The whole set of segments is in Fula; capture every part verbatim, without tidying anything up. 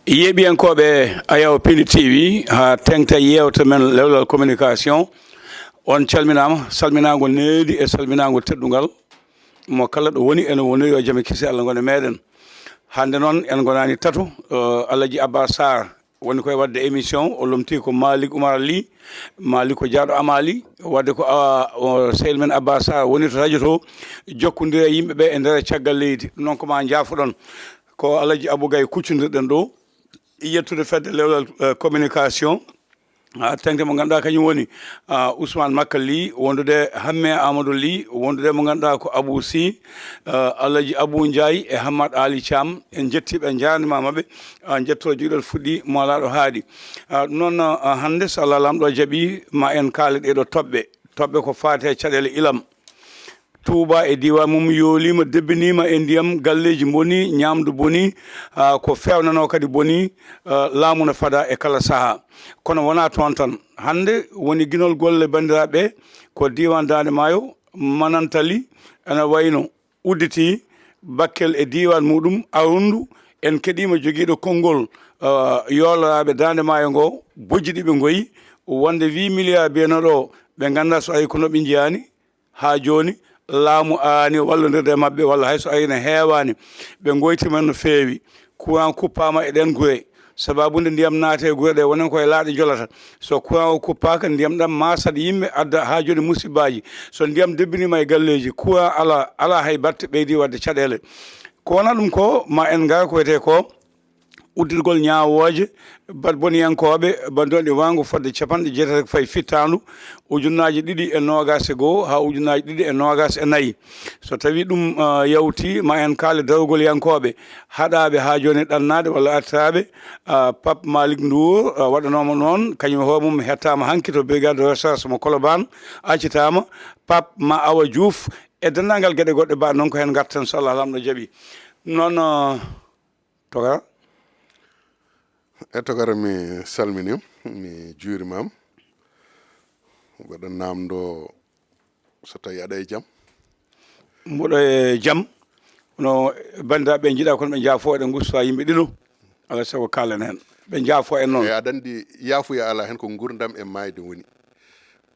Yeeɓiyankooɓe Ayaw Pindi T V, haa teŋta yeewte men lewlal communication, on calminaama, salminaango needi e salminaango teddungal. Mo kala ɗo woni, ene woni yo jam e kisi Allah ngone meɗen. Hannde noon, en ngonaani tato, eh, Alaji Abba Sarr woni koye waɗde émission, o lomtii ko Malik Oumar Ly, Malik ko jaaɗo Amali, waɗde ko, ah, o sehil men Abba Sarr woni to radio to, jokkondira e yimɓe ɓe e nder e caggal leydi. Ɗum noon ko ma njaafoɗon. Ko Alaji Abou Gaye kuccondirɗen ɗo, yettude fedde lewlal, eh, communication, ah, teŋte mo ngannduɗaa kañum woni, ah, Ousmane Makka Ly, wondude Hamme Amadou Ly, wondude mo ngannduɗaa ko Abou Sy, ah, Alaji Abou Ndiaye e Hammad Ali Thiam. En njettii ɓe, en njaarniima maɓɓe. Ah, njettoo jogiɗo fuɗɗi mo alaa ɗo haaɗi. Ah, ɗum noon, ah, hannde so Allah Laamɗo jaɓii, ma en kaale ɗee ɗo toɓɓe. Toɓɓe ko faati e caɗeele ilam. Touba e diiwaan mum yooliima, debbiniima e ndiyam, galleeji mbonii, ñaamdu bonii, ah, ko feewnanoo kadi bonii, ah, laamu no fada e kala sahaa. Kono wonaa toon tan. Hannde woni ginol golle banndiraaɓe ɓe ko diiwaan Daande Maayo, Manantali, ene wayno udditi Bakkel e diiwaan muɗum, Arundu, en keɗiima jogiiɗo konngol, ah, yooloraaɓe Daande Maayo ngo, bojji ɗi ɓe ngoyi, wonde wii miliyaa mbiyanoo ɗo, ɓe nganndaa so ari ko no ɓe njiyaani, haa jooni, laamu araani wallondirde e maɓɓe, walla hay so ari ne heewaani. Ɓe ngoytima no feewi. Courant kuppaama e ɗeen gure. Sabaabu nde ndiyam naati e gure ɗe, wonen koye laaɗe njolata. So courant o kuppaaka, ndiyam ɗam maasat yimɓe, adda haa jooni musibbaaji. So ndiyam debbiniima e galleeji, courant alaa, alaa hay batte, ɓeydi waɗde caɗeele. Ko wonaa ɗum ko, ma en ngar ko wiyetee ko uddirgol ñaawooje baɗboniyankooɓe, banndonɗi waango fodde capanɗe jeetati ko fayi fittaandu, ujunnaaji ɗiɗi e noogaas e goo haa ujunnaaji ɗiɗi e noogaas e nayi. So tawii ɗum, ah, yawtii, ma en kaale darugolyankooɓe haɗaaɓe haa jooni ɗannaade walla artiraaɓe, ah, Pape Malick Ndour, ah, waɗanooma noon, kañum e hoore mum hettaama hanki to brigade de recherche mo Colobane, accitaama, Pape Ma Awa Diouf e denndaangal geɗe goɗɗe mbaɗ noon ko heen ngarten so Allah Laamɗo jaɓii. Noon, ah, Togara? E Togara, mi salminiima, mi juurimaama. Mboɗo naamndo so tawii aɗa e jam? Mboɗo e jam. Kono banndiraaɓe ɓe njiɗaa kono ɓe njaafoo, eɗen ngustowa yimɓe ɗiɗo. Alaa e sago kaalen heen. Ɓe njaafoo en noon. E aɗa anndi, yaafuya alaa heen, ko nguurndam e maayde woni.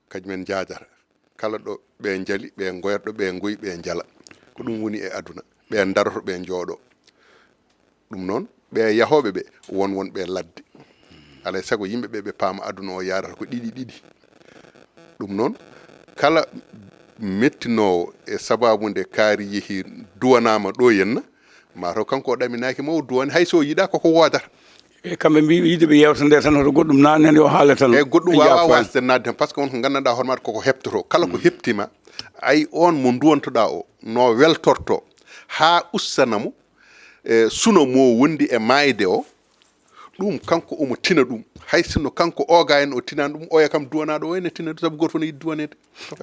Kañum en njaajata. Kala ɗo ɓe njali, ɓe ngoyat, ɗo ɓe ngoyi, ɓe njala. Ko ɗum woni e aduna. Ɓe ndaroto, ɓe njooɗo. Ɗum noon, ɓe yahooɓe ɓe, won won ɓe ladde. Alaa e sago yimɓe ɓe, ɓe paama aduna o yaarata ko ɗiɗi ɗiɗi. Ɗum noon, kala mettinoowo e sabaabu nde kaari yehi duwanaama ɗo henna, maa taw kanko o ɗaminaaki ma o duwani, hay so o yiɗaa koko woodata. E kamɓe mbi yiɗde ɓe yewta nde tan, hoto goɗɗum naatne nde o haala tan. E goɗɗum waawaa waasde naatde tan, par ce que on ko nganndanɗaa hoore maaɗa koko heɓtotoo. Kala ko heɓtiima, ay on mo nduwantoɗaa o, no weltorto haa ustana mo, e suno mo wondi e maayde o, ɗum kanko omo tina ɗum. Hay sinno kanko oga en o tinani ɗum, oya kam duwanaaɗo o ene tina ɗum, sabu gooto fof no yiɗi duwaneede.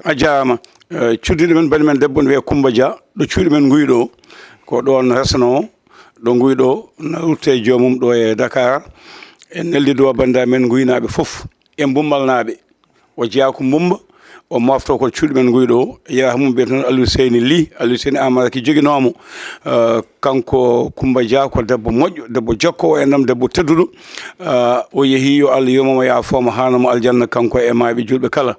A jaaraama. Eh, cuddiɗo men, bani men debbo, ne wiyee Coumba Dia, ɗo cuuɗi men Nguy ɗo, ko ɗoon resnoo, ɗo Nguy ɗo, na rutte e joomum ɗo e Dakar. En neldi duwa banndiraaɓe men Nguynaaɓe fof, e Mbumbalnaaɓe. O jeyaa ko Mbumba, o moofto ko cuuɗi men Nguy ɗo, yeraa mum mbiyetee noon Aliou Seyni Ly, Aliou Seyni Amara ki joginoomo. Eh, kanko Coumba Dia ko debbo moƴƴo, debbo jokkoowo e enɗam, debbo tedduɗo. Eh, o yehi, yo Allah yurmo mo, yaafoo mo, haana mo aljanna, kanko e maayɓe juulɓe kala.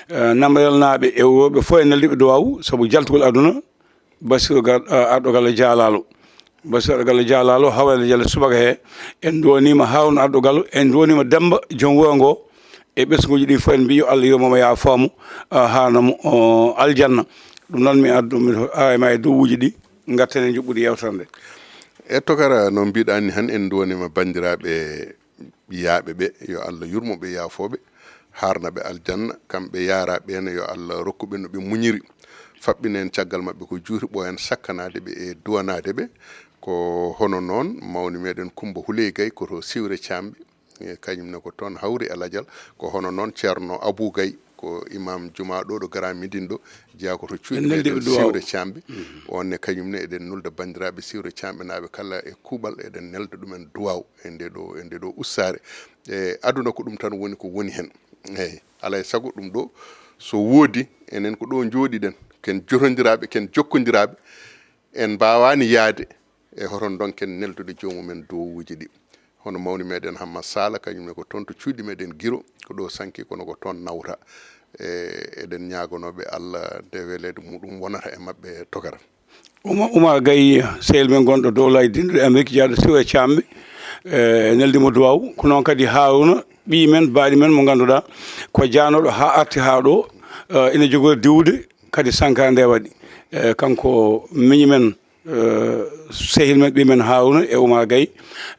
Eh, Namrelnaaɓe e wuro ɓe fof en neldi ɓe duwaawu, sabu jaltugol aduna, Basiru Gar-, eh, Arɗo Galle Jaalaalo. Basiru Arɗo Galle Jaalaalo, Hawrande Jalle subaka he, en nduwaniima Haruna Arɗo Galle, en nduwaniima Demmba, joom wuro ngo, e ɓesnguuji ɗi fof en mbiyi yo Allah yurmo mo, yaafoo mo, eh, haana mo, oh, aljanna. Ɗum noon mi addu, mi ara e ma e duwuuji ɗi, ngarten e njuɓɓudi yeewtere nde. E Tokara, no mbiɗaa ni han, en nduwaniima banndiraaɓe yaaɓe ɓe, yo Allah yurmo ɓe, yaafoo ɓe, haarna ɓe aljanna. Kamɓe yaaraaɓe ne, yo Allah rokku ɓe no ɓe muñiri. Faɓɓina en caggal maɓɓe ko juuti, ɓooyan sakkanaade ɓe e duwanaade ɓe. Ko hono noon mawni meɗen Coumba Houleye Gaye, ko to Siwre Caamɓe. E, kañum ne ko toon hawri e lajal. Ko hono noon Ceerno Abou Gaye, ko imam juma ɗo, ɗo Grand Médine ɗo, jeyaa ko to cuuɗi meɗen Siwre Caamɓe. Mhm. On ne kañum ne eɗen nulda banndiraaɓe Siwre Caamɓe naaɓe kala e kuuɓal, eɗen nelda ɗumen duwaaw e nde ɗo, e nde ɗo ustaare. E, aduna ko ɗum tan woni ko woni heen. Eey, alaa e sago ɗum ɗo so woodi, enen ko ɗo njooɗiɗen, ken jotondiraaɓe, ken jokkondiraaɓe, en mbaawaani yahde e hoto ndonken neldude joomum en duwawuuji ɗi. hono mawni meɗen Hamma Sala, kañum ne ko toon to cuuɗi meɗen Giro, ko ɗo sanki, kono ko toon nawta. E, eɗen ñaagonooɓe Allah nde weleede muɗum wonata e maɓɓe tokara. Uma-, Umar Gaye, sehil men gonɗo dow laaji dinduɗe Amerik, jaaɗo siwo e caamɓe, e, neldi mo duwaw. Ko noon kadi Haruna, ɓii men, baaɗi men mo ngannduɗaa ko jaanooɗo haa arti haa ɗo, e, ina jogori diwde, kadi sankara nde waɗi. E, kanko miñi men, e, sehil men, ɓii men Haruna e Umar Gaye,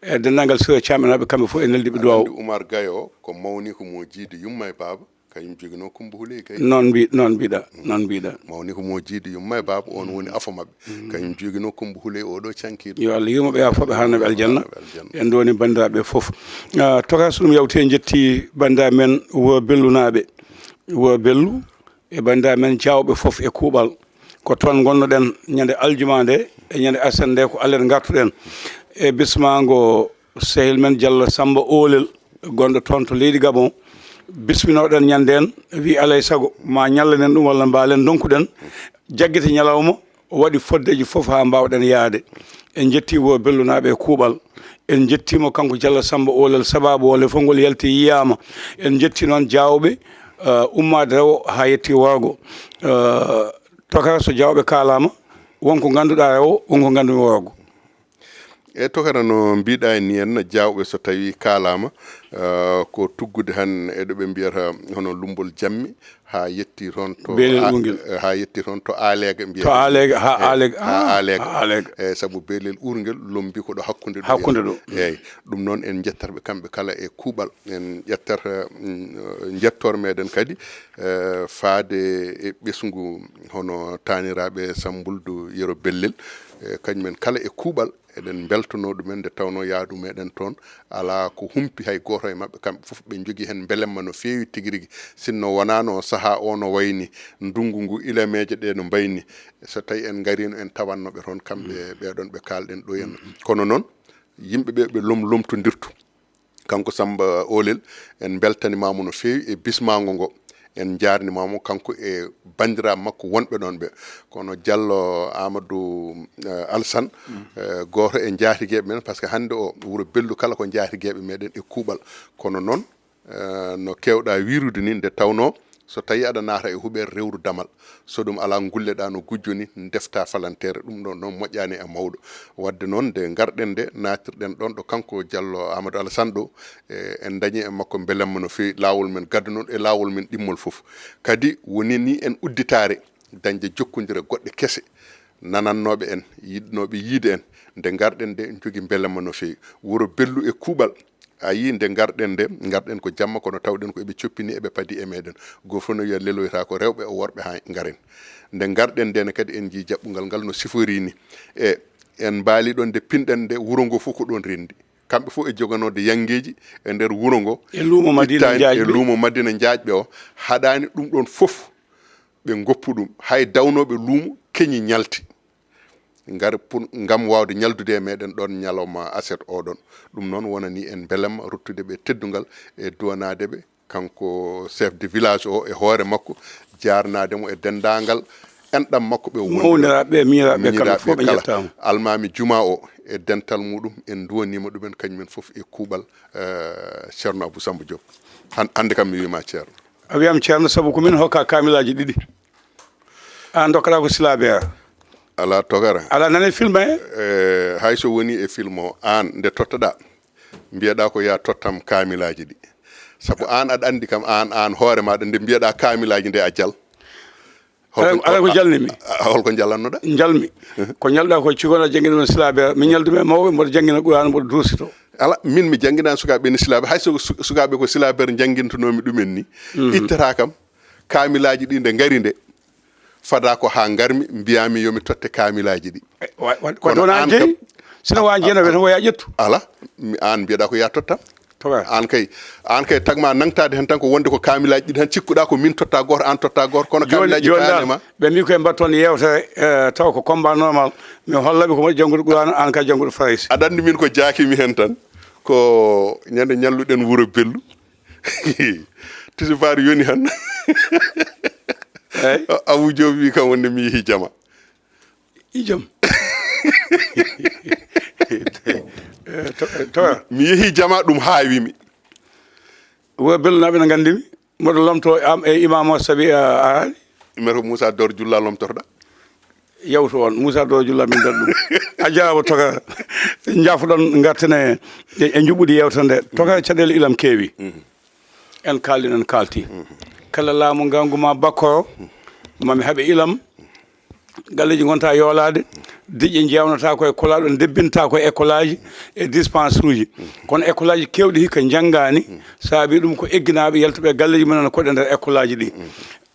e denndaangal siwo e caamɓe naɓe kamɓe fof e neldi ɓe duwaw. Anndi Umar Gaye o ko mawni ko mo jiidi yumma e baaba. Kañum joginoo Kumba Huley kay. Noon mbi-, noon mbiɗa, noon mbiɗa. Mawni ko mo jiidi yumma e baaba, on woni afo maɓɓe. Kañum joginoo Kumba Huley, oɗo cankiiɗo. Yo Allah yurmo ɓe, yaa fof ɓe harnaɓe aljanna. Harnaɓe aljanna. En nduwani banndiraaɓe fof. Ah, toka so ɗum yawti, en njetti banndiraaɓe men Wuro Bellunaaɓe. Wuro Bellu e banndiraaɓe men Jaawɓe fof e kuuɓal. Ko toon ngonnoɗen ñande aljuma nde e ñande arsende nde, ko alet ngartuɗen e bismaango sehil men Jallo Samba Oolel, gonɗo toon to leydi Gabon. Bisminoɗen ñande en, wi alay sago ma ñallanen ɗum walla mbaalen ndonkuɗen jaggita ñalawma, o waɗi foddeji fof haa mbawɗen yaade. En jetti Wuro Bellunaaɓe e kuuɓal. En jettiima kanko Jallo Samba Oolel, sababu o le fof ngol yalti yiyaama. En jetti noon Jaawɓe, eh, ummaade rewo haa yetti worgo. Eh, toka so Jaawɓe kaalaama, won ko ngannduɗaa rewo, won ko nganndumi worgo. E tokara no mbiɗa ni en, Jaawɓe so tawi kaalaama, eh, ko tuggude han e ɗo ɓe mbiyata hono Lumbol Jammi, haa yetti toon to Beelel a-, Urngel. Eh, haa yetti toon to Aaleega mbiyata. To Aaleega, haa Eh, Aaleega, haa ah, Aaleega. Haa Aaleega. Eh, sabu Beelel Urngel lombi ko ɗo hakkunde ɗo. Hakkunde ɗo. Eeyi, ɗum noon en njettat ɓe kamɓe kala e kuuɓal. En ƴettat, mm, njettoor meɗen kadi, eh, faade e ɓesngu hono taaniraaɓe Sambuldu Yero Bellel, eh, kañumen kala e kuuɓal. Eɗen mbeltanoo ɗumen nde tawnoo yaadu meɗen toon alaa ko humpi hay gooto e maɓɓe. Kamɓe fof ɓe njogii heen mbelemma no feewi tigi rigi. Sinno wonaano o sahaa o no wayni, ndunngu ngu, ilameeje ɗe no mbayni, so tawi en ngariino en tawatno ɓe toon, kamɓe ɓeɗon ɓe kaalɗen ɗo en. Kono noon, yimɓe ɓe, ɓe lom-, lomtondirtu. Kanko Samba Oolel, en mbeltanimaamo no feewi e bismaango ngo. En njaarnimaamo kanko e banndiraaɓe makko wonɓe ɗoon ɓe. Kono Jallo Amadou, eh, Alsan, eh, gooto e njaatigeeɓe men, par ce que hannde o, Wuro Bellu kala ko njaatigeeɓe meɗen e kuuɓal. Kono noon, eh, no keewɗaa wiirude ni, nde tawnoo so tawi aɗa naata e huɓeere rewru damal, so ɗum alaa, ngulleɗaa no gujjo ni, ndeftaa falanteere. Ɗum ɗoon noon moƴƴaani e mawɗo. Waɗde noon, nde ngarɗen nde, naatirɗen ɗoon ɗo kanko Jallo Amadou Alassane ɗo, e, en ndañi e makko mbelemma no feewi, laawol men gaddanol e laawol men ɗimmol fof. Kadi woni ni en udditaare dañde jokkondire goɗɗe kese, nanannooɓe en, yiɗnooɓe yiide en, nde ngarɗen nde, njogii mbelemma no feewi. Wuro Bellu e kuuɓal, a yii, nde ngarɗen nde, ngarɗen ko jamma, kono tawɗen ko eɓe coppini, eɓe padi e meɗen. Gooto fof no wiya leloyta ko rewɓe o worɓe haa ngaren. Nde ngarɗen nde ne kadi, en njii jaɓɓungal ngal no sifori ni. E en mbaali ɗon nde pinɗen nde, wuro ngo fof ko ɗon rendi. Kamɓe fof e joganoode yanngeeji e nder wuro ngo. E luumo Madina ittaani, Njaajɓe. E luumo Madina Njaajɓe o, haɗaani ɗum ɗon fof ɓe ngoppu ɗum. Hay dawnooɓe luumo keñi ñalti. Ngari pour, ngam waawde ñaldude e meɗen ɗon ñalawma aset oɗon. Ɗum noon wonani en mbelemma ruttude ɓe teddungal e duwanaade ɓe, kanko chef de village o e hoore makko, jaarnaade mo e denndaangal enɗam makko ɓe wonɓe ɗo. Mawniraaɓe, miñiraaɓe, kamɓe fof ɓe kala. Njettaama. Almaami Juma o e dental muɗum, en nduwaniima ɗumen kañumen fof e kuuɓal, eh, Ceerno Abou Samba Diop. Han-, hannde kam mi wiima Ceerno. A wiyam Ceerno sabu ko min hokka kaamilaaji ɗiɗi. Aan ndokkaɗaa ko Silaabeer. Alaa tokara. Alaa nane film he? Eh, hay so woni e film o, aan nde tottoɗaa, mbiyeɗaa ko yaa tottam kaamilaaji ɗi. Sabu aan aɗa anndi kam, aan, aan hoore maaɗa nde mbiyeɗaa kaamilaaji nde a jal. Holko, alaa, alaa ko jalnimi. A, a, holko jalannoɗaa? Njalmi. Ko ñalɗaa ko cigono jannginoomi Silaabeer. Mi ñaldumi e mawɓe, mboɗo janngina Qur'aana, mboɗo duusito. Alaa, min mi jannginaani sukaaɓe ni Silaabeer. Hay so su-, sukaaɓe ko Silaabeer njanngintonoomi ɗumen ni. Mhm. Ittata kam. Kaamilaaji ɗi nde ngari nde, fada ko haa ngarmi, mbiyaami yo mi totte kaamilaaji ɗi. Eh, wa-, wa-, kono wadde wonaa aan jeyi? Kam, sino wonaa jeyi, no wiyata, woya ƴettu. Alaa, mi, aan mbiyeɗaa ko yaa tottam. Toga. Aan kay, aan kay tagma nangtaade heen tan ko wonde ko kaamilaaji ɗiɗi tan cikkuɗaa ko min totta gooto, aan totta gooto, kono jooni, kaamilaaji jooni kaane dal, ma. Ɓe mbii ko en mbaɗ toon yeewtere, eh, taw ko combat normal. Mi holla ɓe ko mbaɗi janngude Qur'aana, aan kay janngude Farayse. Aɗa anndi min ko jaakimi heen tan, ko ñande ñalluɗen Wuro Bellu. Tisibaar yoni han. Eey. A-, Abu Joob wi kam wonde mi yehi jama. I jam. Eh, to- eh, to- Mi yehi jama, ɗum haawi mi. Wo belnaaɓe no nganndi mi. Mboɗo lomto am e imam o sabi a araani. Mbeɗa ko Moussa Dor Julla lomtorɗa. Yawtu on, Moussa Dor Julla min mbeɗa ɗum. A jaaraama, toka. Njaafoɗon ngartene e e njuɓɓudi yewtere nde. Toka, caɗeele ilam keewi. En kaaldi, en kaalti. Kala laamu ngangu ma bakkoro, mami haɓe ilam. Galleeji ngonta yoolaade, diƴƴe jeewnata ko e kolaaɗo, ndebbinta ko e écolage e dispense uji. Kono écolage keewɗi hikka njanngaani, saabi ɗum ko egginaaɓe yaltuɓe e galleeji mumen koɗe nder écolage ɗi.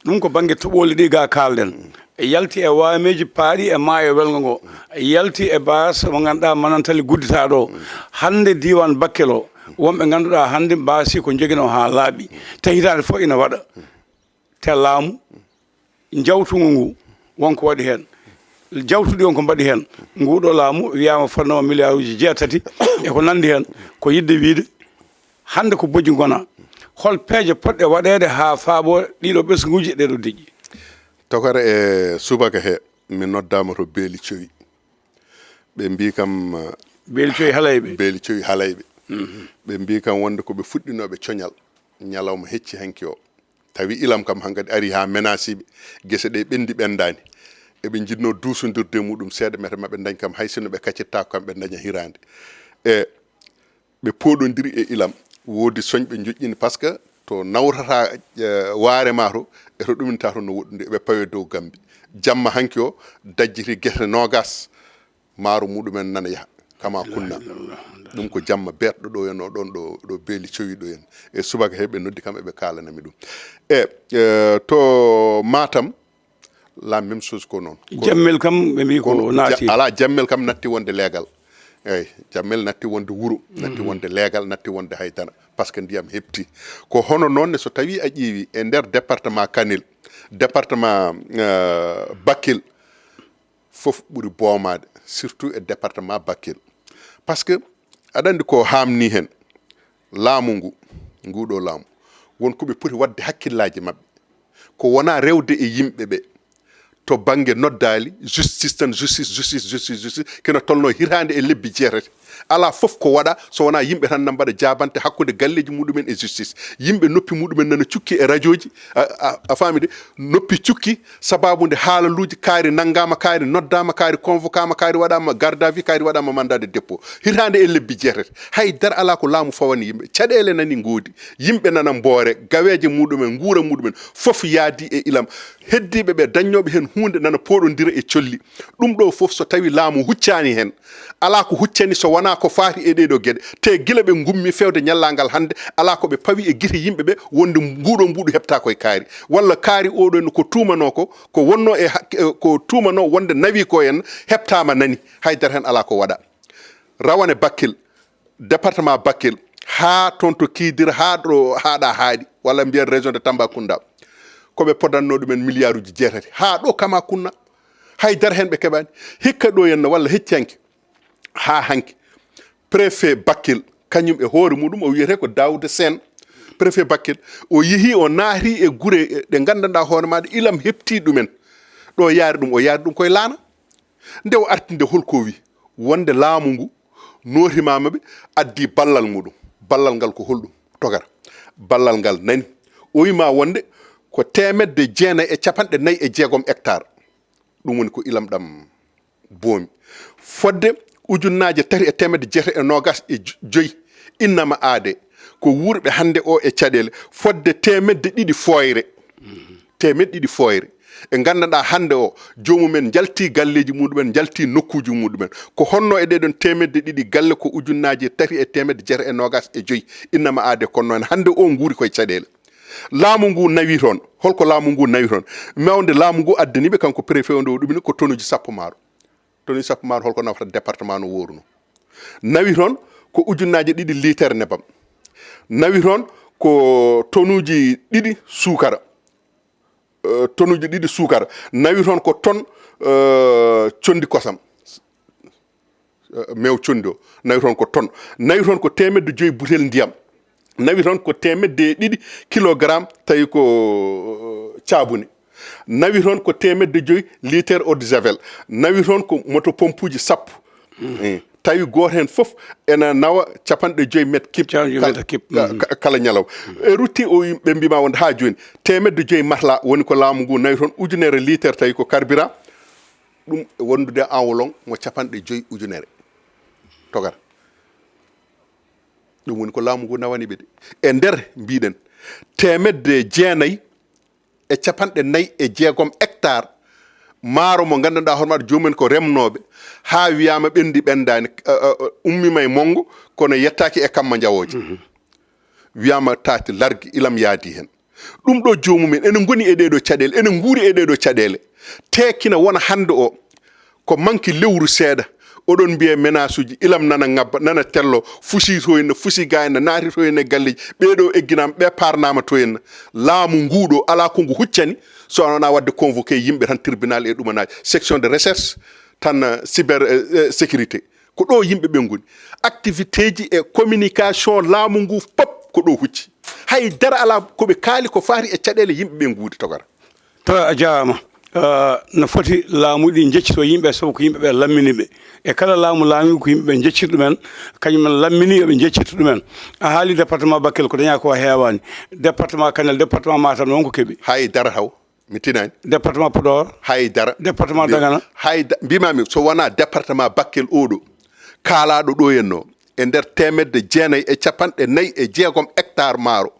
Ɗum ko bannge toɓooli ɗi ga kaalɗen. E yalti e waameeji paaɗi e maayo welngo ngo. E yalti e baas mo ngannduɗaa manantali gudditaaɗo o. Hannde diiwaan Bakkel o, wonɓe ngannduɗaa hannde mbaasi ko njoginoo haa laaɓi. Te hitaande fof ina waɗa. Te laamu jawtungu ngu wonko waɗi heen. Jawtuɗi on ko mbaɗi heen. Nguɗo laamu wiyaama fotnoo milliard uji jeetati e ko nanndi heen. Ko yiɗde wiyde, hannde ko bojji ngona. Hol peeje potɗe waɗeede haa faabo ɗiɗo ɓesnguuji ɗeɗo diƴƴi? Tokara e subaka he, mi noddaama to Beeli Cowi. Ɓe mbii kam, uh, Beeli Cowi Halayɓe. Beeli Cowi Halayɓe. Ɓe mbii kam wonde ko ɓe fuɗɗinooɓe coñal. Ñalawma hecci hanki o. Tawi ilam kam hankadi ari haa menasiiɓe. Gese ɗe ɓenndi ɓenndaani. Eɓe njiɗnoo duusondirde e muɗum seeɗa, mete maɓe ndañ kam hay sinno ɓe kaccirtaako kam ɓe ndaña hiraande. E ɓe pooɗondiri e ilam. Woodi soñ ɓe njoƴƴini, parce que to nawrata, eh, waare ma to, e to ɗuminta to no woɗɗude, eɓe pawe dow Gambi. Jamma hanki o, dajjiti gese noogas, maaro muɗumen nana yaha, kama kunna. Ɗum ko jamma beetɗo ɗo en o ɗon ɗo, ɗo Beeli Cowi ɗo en. E subaka he ɓe noddi kam eɓe kaalanami ɗum. E, eh, to Matam, la même chose ko noon. Ko- Jammel kam ɓe mbii ko kono naati. Ja-, alaa, Jammel kam natti wonde leegal. Eyi, Jammel natti wonde wuro, natti wonde leegal, natti wonde haydara, parce que ndiyam heɓti. Ko hono noon ne, so tawi a ƴeewi e nder département Kanel, département, euh, Bakel, fof ɓuri boomaade, surtout e département Bakel. Parce que aɗa anndi ko haamni heen, laamu ngu, nguɗo laamu, won ko ɓe poti waɗde hakkillaaji maɓɓe. Ko wona rewde e yimɓe ɓe to bannge noddaali, justice tan, justice, justice, justice, justice, kino tolno hitaande e lebbi jeetati. Alaa fof ko waɗa so wonaa yimɓe tan na mbaɗa jaabante hakkunde galleeji muɗumen e justice. Yimɓe noppi muɗumen nana cukki e rajooji, a, a, a faami de, noppi cukki sababu nde haalaluuji kaari nanngaama, kaari noddaama, kaari convoquaama, kaari waɗaama garde à vue, kaari waɗaama mandat de dépôt. Hitaande e lebbi jeetati. Hay dara alaa ko laamu fawani yimɓe. Caɗeele nani ngoodi. Yimɓe nana mboore, gaweeje muɗumen, nguura muɗumen, fof yaadi e ilam. Heddiiɓe ɓe dañnooɓe heen huunde nana pooɗondira e colli. Ɗum ɗo fof so tawi laamu huccaani heen, alaa ko huccani so wonaa ko faati e ɗee ɗoo geɗe. Te gila ɓe ngummi feewde ñallaagal hannde, alaa ko ɓe pawi e gite yimɓe ɓe wonde nguɗo mbuɗu heɓta koye kaari. Walla kaari oɗo ne ko tuumanoo ko, ko wonnoo e hak-, e ko tuumanoo wonde nawi ko en heɓtaama nani. Hay dara heen alaa ko waɗa. Rawane Bakel, département Bakel, haa toon to Kidira, haa ɗo haaɗa haaɗi, walla mbiyen région de Tambacounda. Ko ɓe podannoo ɗumen milliard uji jeetati. Haa ɗo kama kunna, hay dara heen ɓe keɓaani. Hikka ɗo henna walla hecci hanki, haa hanki. Préfet Bakel, kañum e hoore muɗum, o wiyetee ko Daouda Sène. Préfet Bakel, o yehi, o naati e gure ɗe nganndanɗaa hoore maaɗa, ilam heɓti ɗumen. Ɗo yaari ɗum, o yaari ɗum koye laana. Nde o arti nde, holko o wi? Wonde laamu ngu nootimaama ɓe, addi ballal muɗum. Ballal ngal ko holɗum? Togara. Ballal ngal nani. O wi ma wonde ko teemedde jeenayi e capanɗe nayi e jeegom hectare. Ɗum woni ko ilam ɗam boomi. Fodde ujunnaaje tati e teemedde jeetati e noogas e joyi innama aade. Ko wuurɓe hannde o e caɗeele fodde teemedde ɗiɗi fooyre. Teemedde ɗiɗi fooyre. Ɓe nganndanɗaa hannde o, joomumen njalti galleeji muɗumen, njalti nokkuuji muɗumen. Ko honno e ɗee ɗoon teemedde ɗiɗi galle ko ujunnaaje tati e teemedde jeetati e noogas e joyi innama aade, kono noon hannde o nguuri koye caɗeele. Laamu ngu nawi toon. Holko laamu ngu nawi toon? Mawde laamu ngu addani ɓe, kanko préfet o nde o ɗumini ko tonuji sappo maaro. Tonuji sappo maaro holko nawata département no wooruno? Nawi toon ko ujunnaaje ɗiɗi litere nebam. Nawi toon ko tonuji ɗiɗi suukara. Eh, tonuji ɗiɗi suukara. Nawi toon ko ton, eh, condi kosam. Eh, mew condi o. Nawi toon ko ton. Nawi toon ko teemedde joyi butel ndiyam. Nawi toon ko teemedde e ɗiɗi kilogramme tawi ko, eh, caabune. Nawi toon ko teemedde joyi litere eau de javel. Nawi toon ko moto pompuji sappo. Eh. tawi gooto heen fof ena nawa capanɗe joyi mètre cube. Capanɗe joyi mètre cube. Ka- ka- kala ñalawma. E rutti o yim- ɓe mbima wonde ha jooni temedde joyi matelas woni ko laamu ngu nawi toon, ujunere litre tawi ko carburant. Ɗum e wondude enveloppe mo capanɗe joyi ujunere togara. Ɗum woni ko laamu ngu nawani ɓe de. E nder mbiɗen temedde jeenayi e capanɗe nayi e jeegom hectare maaro mo nganndanɗaa hoore maɗa joomumen ko remnooɓe, haa wiyaama ɓenndi ɓenndaani, eh, eh, ummima e monngo, kono yettaaki e kamma njawooje. Wiyaama taati largi ilam yaadi heen. Ɗum ɗo joomumen ene ngoni e ɗee ɗoo caɗeele, ene nguuri e ɗee ɗoo caɗeele. Te kina wona hannde o, ko manki lewru seeɗa, oɗon mbiya menace uji, ilam nana ngabba, nana tello, fusi to henna, fusi ga henna, naati to henna e galleji, ɓeɗo egginama, ɓe parnama to henna. Laamu ngu ɗo, ala ko ngu huccani, so wona wadde convoqué yimɓe tan tribunal e ɗumanaji, section de recherche tan, eh, cyber, eh, eh, sécurité. Ko ɗo yimɓe ɓe ngoni. Activité ji e communication laamu ngu pop ko ɗo hucci. Hay dara ala ko ɓe kaali ko faati e caɗele yimɓe ɓe nguuri togara. To a jaaraama. Eh, no foti laamu ɗi njeccito yimɓe, sabu ko yimɓe ɓe lammini ɓe. E kala laamu laami ko yimɓe ɓe njeccito ɗumen, kañum en lammini yo ɓe njeccito ɗumen. A haali département Bakel, ko dañaa ko heewaani. Département Kanel, département Matam noon ko keɓi. Hay dara taw, mi tinani. Département Podor. Hay dara. Département Dagana. Hay da-, mbimami so wona département Bakel oɗo, kaalaɗo ɗo henno, e nder temedde jeenayi e capanɗe nayi e jeegom hectare maaro,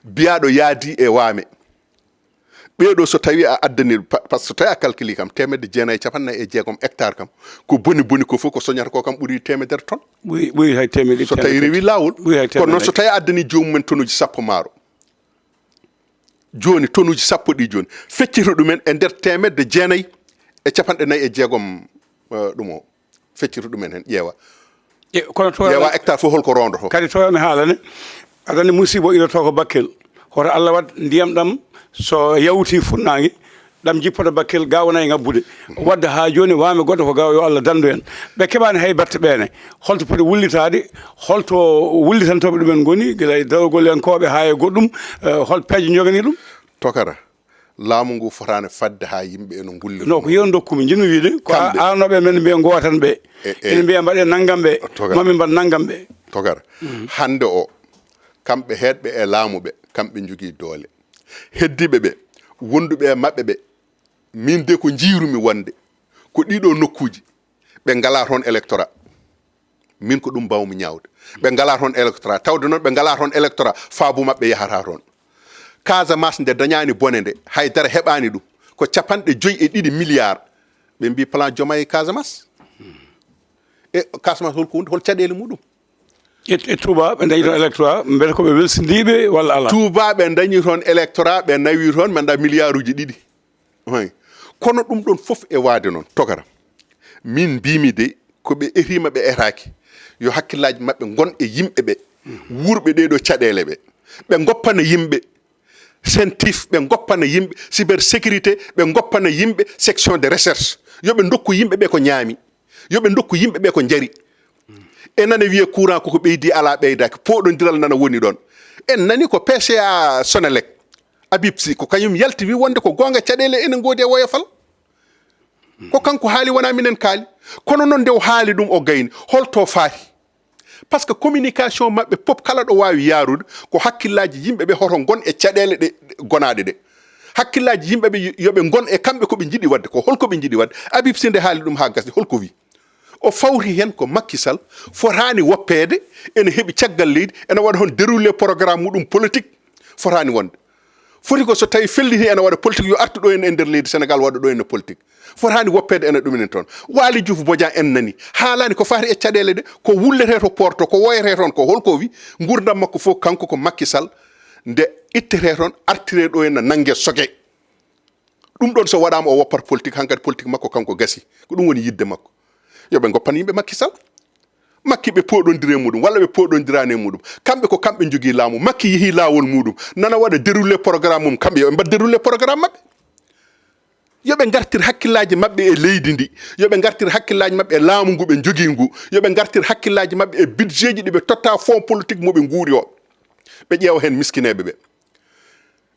biyaɗo yaadi e waame. Ɓeeɗo so tawi a addani, pa-, par ce que so tawi a calculi kam, temedde jeenayi e capanɗe nayi e jeegom hectare kam, ko boni boni ko fof ko soñata ko kam ɓuri temedere tonne. Ɓuri, ɓuri hay temedde. So tawi rewi laawol. Ɓuri hay temedde. Kono noon so tawi a addani joomum en tonuji sappo maaro. Jooni tonuji sappo ɗi jooni. Feccito ɗumen e nder temedde jeenayi e capanɗe nayi e jeegom, eh, ɗum o. Feccito ɗumen heen, ƴeewa. E, kono to ƴeewa hectare fof holko rondoto. Kadi to mi haalane, aɗa anndi musibo iloto ko Bakel. Hoto Allah waɗ ndiyam ɗam so yawti funnaange, ɗam jippoto Bakel, ga wona e ngabbude. Wadde haa jooni waame goɗɗo ko gaw yo Allah dandu en. Ɓe keɓaani hay batte ɓeene. Holto poti wullitaade, holto wullitantooɓe ɗumen ngoni, gila e dawgolyankooɓe haa e goɗɗum, eh, hol peeje njogani ɗum? Tokara. Laamu ngu fotaani fadde haa yimɓe ene ngullira. No, ko yeru ndokkumi, njiɗmi wiide, ko a-, kamɓe, arnooɓe men mbiya ngootan ɓe. E, e. Ene mbiya mbaɗe nanngam ɓe, togar, mami mbaɗ nanngam ɓe. Togar. Mhm. Hannde o, kamɓe heedɓe e laamu ɓe, kamɓe njogii doole. Heddiiɓe ɓe, wonduɓe e maɓɓe ɓe, min de ko njiirumi wonde, ko ɗiɗo nokkuuji, ɓe ngalaa toon électorat. Min ko ɗum mbawmi ñaawde. Ɓe ngalaa toon électorat. Tawde noon ɓe ngalaa toon électorat, faabu maɓɓe yahataa toon. Casamance nde dañaani bone nde, hay dara heɓaani ɗum. Ko capanɗe joyi e ɗiɗi milliards. Ɓe mbii plan Diomaye Casamance. E Casamance hol ko woni, hol caɗeele muɗum? E, e Touba ɓe dañi toon électorat, mbele ko ɓe welsindiiɓe walla alaa? Touba ɓe dañi toon électorat, ɓe nawi toon, mi anndaa milliarduuji ɗiɗi. Hay. Kono ɗum ɗon fof e waade noon, togara. Min mbiimi de, ko ɓe etiima ɓe etaaki, yo hakkillaaji maɓɓe ngon e yimɓe ɓe, wuurɓe ɗee ɗoo caɗeele ɓe. Ɓe ngoppana yimɓe CENTIF, ɓe ngoppana yimɓe cybersécurité, ɓe ngoppana yimɓe section de recherche. Yo ɓe ndokku yimɓe ɓe ko ñaami. Yo ɓe ndokku yimɓe ɓe ko njari. E nana wiyee courant koko ɓeydi, alaa ɓeydaaki. Pooɗondiral nana woni ɗoon. En nani ko P C A Sonelec, Habib Sy, ko kañum yalti wi wonde ko goonga caɗeele ene ngoodi e woyofal. Ko kanko haali, wonaa minen kaali. Kono noon nde o haali ɗum o gayni, holto faati? Par ce que communication maɓɓe pop kala ɗo waawi yaarude ko hakkillaaji yimɓe ɓe hoto ngon e caɗeele ɗe, ɗe gonaaɗe ɗe. Hakkillaaji yimɓe ɓe yo ɓe ngon e kamɓe ko ɓe njiɗi waɗde, ko holko ɓe njiɗi waɗde. Habib Sy nde haali ɗum haa gasi, holko wi? O fawti heen ko Macky Sall fotaani woppeede, ene heɓi caggal leydi, ene waɗa hon déroulé programme muɗum politique, fotaani wonde. Foti ko so tawi felliti ene waɗa politique yo artu ɗo en e nder leydi Sénégal waɗa ɗo en politique. Fotaani woppeede ene ɗuminen toon. Waly Diouf Bodian en nani, haalaani ko faati e caɗeele ɗe, ko wulletee to porto, ko woyetee toon, ko holko wi, nguurndam makko fof kanko ko Macky Sall, nde ittetee toon, artiree ɗo en nannge soge. Ɗum ɗon so waɗaama o woppat politique, hankadi politique makko kanko gasi. Ko ɗum woni yidde makko. Yo ɓe ngoppan yimɓe Macky Sall. Makki ɓe pooɗondiri e muɗum, walla ɓe pooɗondiraani e muɗum. Kamɓe ko kamɓe njogii laamu. Makki yehi laawol muɗum. Nana waɗa déroulé programme mum. Kamɓe yo ɓe mbaɗ déroulé programme maɓɓe. Yo ɓe ngartir hakkillaaji maɓɓe e leydi ndi. Yo ɓe ngartir hakkillaaji maɓɓe e laamu ngu ɓe njogii ngu. Yo ɓe ngartir hakkillaaji maɓɓe e budget ji ɗi ɓe totta fonds politique mo ɓe nguuri o. Ɓe ƴeewa heen miskineeɓe ɓe.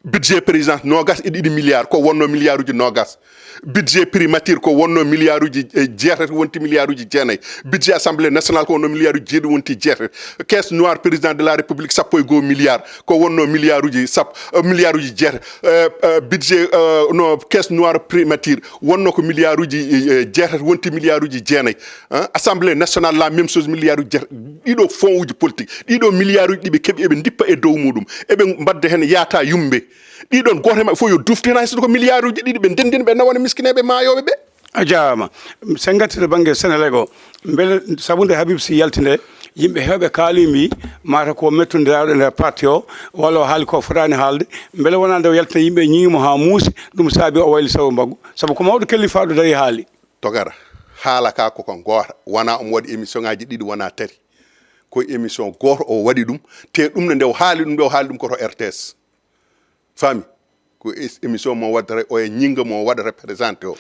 Budget présidence nogas e ɗiɗi milliards, ko wonno milliards uji nogas. Budget primature ko wonno milliards uji, eh, jeetati, wonti milliards uji jeenayi. Budget assemblée nationale ko wonno milliards uji jeeɗiɗi, wonti jeetati. Caisse noire président de la république, sappo e goo milliards, ko wonno milliards uji sappo, eh, milliards uji jeetati. Eh, eh, budget, eh, no, caisse noire primature wonno ko milliards uji, eh, jeetati, wonti milliards uji jeenayi. Hein? Assemblée nationale, la même chose, milliards uji jeetati. Ɗiɗo fonds uji politique, ɗiɗo milliards uji ɗi ɓe keɓi, eɓe ndippa e dow muɗum, eɓe mbadda heen yaata yumbe. Ɗiɗon, gooto e maɓɓe fof yo dufte heen, hay so ko milliards uji ɗiɗi, ɓe ndenndina ɓe, nawana miskineeɓe maayooɓe ɓe. A jaaraama. So en ngartii to bannge Senelec o, mbele sabu nde Habib Sy yalti nde, yimɓe heewɓe kaali mbi mata ko mettondiraaɗo e nder parti o, walla o haali ko fotaani haalde, mbele wonaa nde o yalti nde yimɓe ñiŋi mo haa muusi, ɗum saabi o wayli sawo mbaggu, sabu ko mawɗo kellifaaɗo darii haali. Togara, haala ka koko ngoota, wonaa omo waɗi émission ŋaaji ɗiɗi, wonaa tati, ko émission gooto o waɗi ɗum, te ɗum ne nde o haali ɗum, nde o haali ɗum ko to R T S. Faami? Ko es-, émission mo waɗata o e ñinnga mo waɗata représenté o.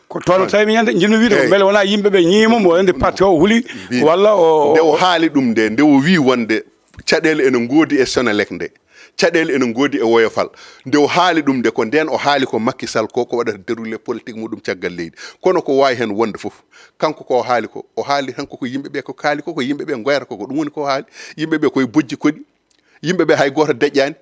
Ko toon tawi mi ñande, njiɗmi wiide ko mbele wonaa yimɓe ɓe ñiimo mo ende parti o huli, walla o nde o haali ɗum nde, nde o wii wonde caɗeele ene ngoodi e Senelec nde, caɗeele ene ngoodi e woyofal. Nde o haali ɗum nde, ko ndeen o haali ko Macky Sall ko, ko waɗata déroulé politique muɗum caggal leydi. Kono ko waawi heen wonde fof, kanko ko o haali ko, o haali tan koko yimɓe ɓe ko kaali ko, ko yimɓe ɓe ngoyata ko, ko ɗum woni ko o haali. Yimɓe ɓe koye bojji koɗi, yimɓe ɓe hay gooto deƴƴaani.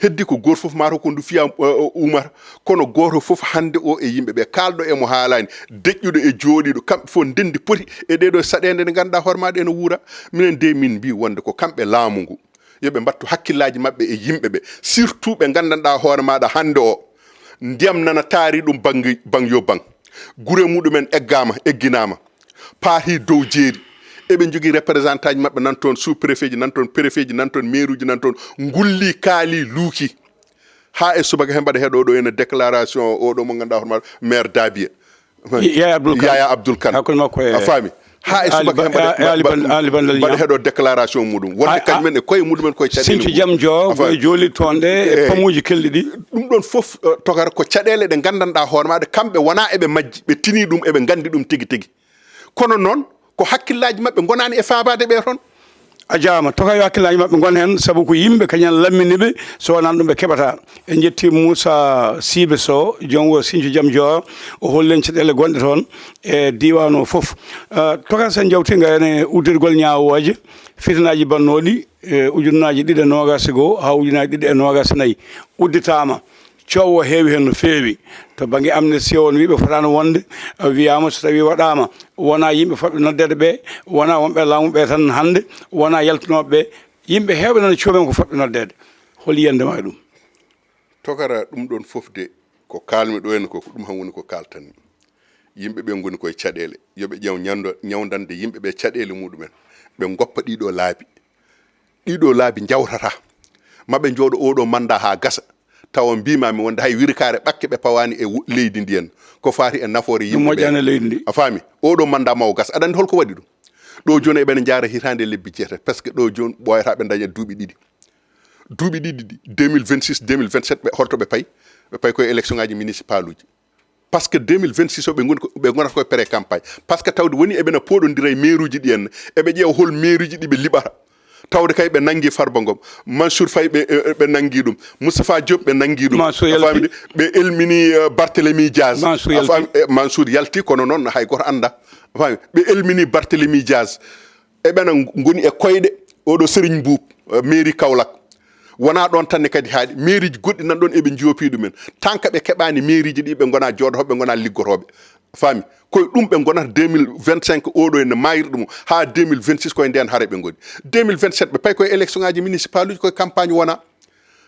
Heddi ko gooto fof mata ko ndu fiya, uh, uh, umata. Kono gooto fof hannde o e yimɓe ɓe kaalɗo e mo haalaani, deƴƴuɗo e jooɗiiɗo, kamɓe fof ndenndi poti e ɗee ɗoo saɗeende nde ngannduɗaa hoore maaɗa ene wuura. Minen de min mbii wonde ko kamɓe laamu ngu, yo ɓe mbattu hakkillaaji maɓɓe e yimɓe ɓe, surtout ɓe nganndanɗaa hoore maaɗa hannde o, ndiyam nana taari ɗum bannge, bang yo bang. Gure muɗumen eggaama, egginaama, paatii dow jeeri. Eɓe njogii représentant ji maɓɓe nan toon, sous préfet ji nan toon, préfet ji nan toon, maire uji nan toon, ngulli, kaali, luuki. Haa e subaka he mbaɗa heɗo ɗo ene déclaration o ɗo mo ngannduɗaa hoore maaɗa, maire Dabie. Yaya Abdoul Kane. Yaya Abdoul Kane. Hakkunde makko e A faami? Haa e subaka he mbaɗa, mbaɗa, mbaɗa heɗo Ali Bandal déclaration muɗum. Wonde kañumen e koye muɗumen koye caɗeele Sinthiou muɗum. Diam Dio, ko e jooli toon ɗe, e pamuuji kelɗi ɗi. Ɗum ɗon fof, eh, tokara ko caɗeele ɗe nganndanɗaa hoore maaɗa, kamɓe wonaa eɓe majji, ɓe tinii ɗum, eɓe nganndi ɗum tigi tigi. Kono noon, ko hakkillaaji maɓɓe ngonaani e faabaade ɓe toon. A jaaraama, toka yo hakkillaaji maɓɓe ngon heen, sabu ko yimɓe kañum en lammini ɓe, so wonaa ɗum ɓe keɓataa. En njetti Moussa Sibe Sow, joom wuro Sinthiou Diam Dior, o holli en caɗeele gonɗe toon e diiwaan o fof. Eh, toka so en njawtii, ngaren e uddirgol ñaawooje, fitinaaji bannooɗi, e ujunnaaji ɗiɗi e noogaas e goo haa ujunnaaji ɗiɗi e noogaas e nayi udditaama. Coow o heewi heen no feewi. To bannge amnesty o, on wii ɓe fotaano wonde, eh, wiyaama so tawii waɗaama, wonaa yimɓe fotɓe noddeede ɓe, wonaa wonɓe laamu ɓe tan hannde, wonaa yaltunooɓe ɓe. Yimɓe heewɓe nana cuumen ko fotɓe noddeede. Hol yiyannde ma e ɗum? Tokara, ɗum ɗoon fof de, ko kaalmi ɗo en ko, ko ɗum han woni ko kaaltanmi. Yimɓe ɓe ngoni koye caɗeele. Yo ɓe ƴeew ñando-, ñawndande yimɓe ɓe caɗeele muɗumen. Ɓe ngoppa ɗiɗo laabi. Ɗiɗo laabi njawtata. Maɓe njooɗo oɗo manda haa gasa. Tawa mbiimaami wonde hay wirikaare ɓakke ɓe pawaani e wu-, leydi ndi en. Ko faati e nafoore yimɓe ɓe. Moƴƴaani e leydi ndi. A faami? Oɗo manda mawo gasa. Aɗa anndi holko waɗi ɗum? Ɗo jooni eɓe njaara hitaande lebbi jeetati. Parce que ɗo jooni ɓooyata ɓe ndaña duuɓi ɗiɗi. Duuɓi ɗiɗi ɗi, deux mille vingt-six, deux mille vingt-sept, ɓe, holto ɓe payi? Ɓe payi koye élection ngaji municipal uji. Parce que deux mille vingt-six o ɓe ngoni ko, ɓe ngonata koye pré campagne. Parce que tawde woni eɓena pooɗondira e maire uji ɗi en, eɓe ƴeewa hol maire uji ɗi ɓe liɓata. Tawde kay ɓe nangi Farba Ngom, Mansour Faye ɓe, e, ɓe nangi ɗum, Moustapha Diop ɓe nangi ɗum. Mansour yalti. A faami de? Ɓe elmini, eh, Barthélemy Diaz. Mansour yalti. A faami, eh, Mansour yalti, kono noon hay goto annda. A faami? Ɓe elmini Barthélemy Diaz. Eɓena ngoni e koyɗe oɗo Serigne Mboup, eh, mairie Kaolack. Wonaa ɗoon tan ne kadi haaɗi, mairieji goɗɗi nan ɗoon eɓe joopi ɗumen. Tan ka ɓe keɓaani mairieji ɗi ɓe ngonaa jooɗotooɓe, ɓe ngonaa liggotooɓe. Faami? Koye ɗum ɓe ngonata deux mille vingt-cinq oɗo ene maayri ɗum, haa deux mille vingt-six koye ndeen hare ɓe ngoni. Deux mille vingt-sept ɓe payi koye élection ngaji municipal uji, koye campagne wona.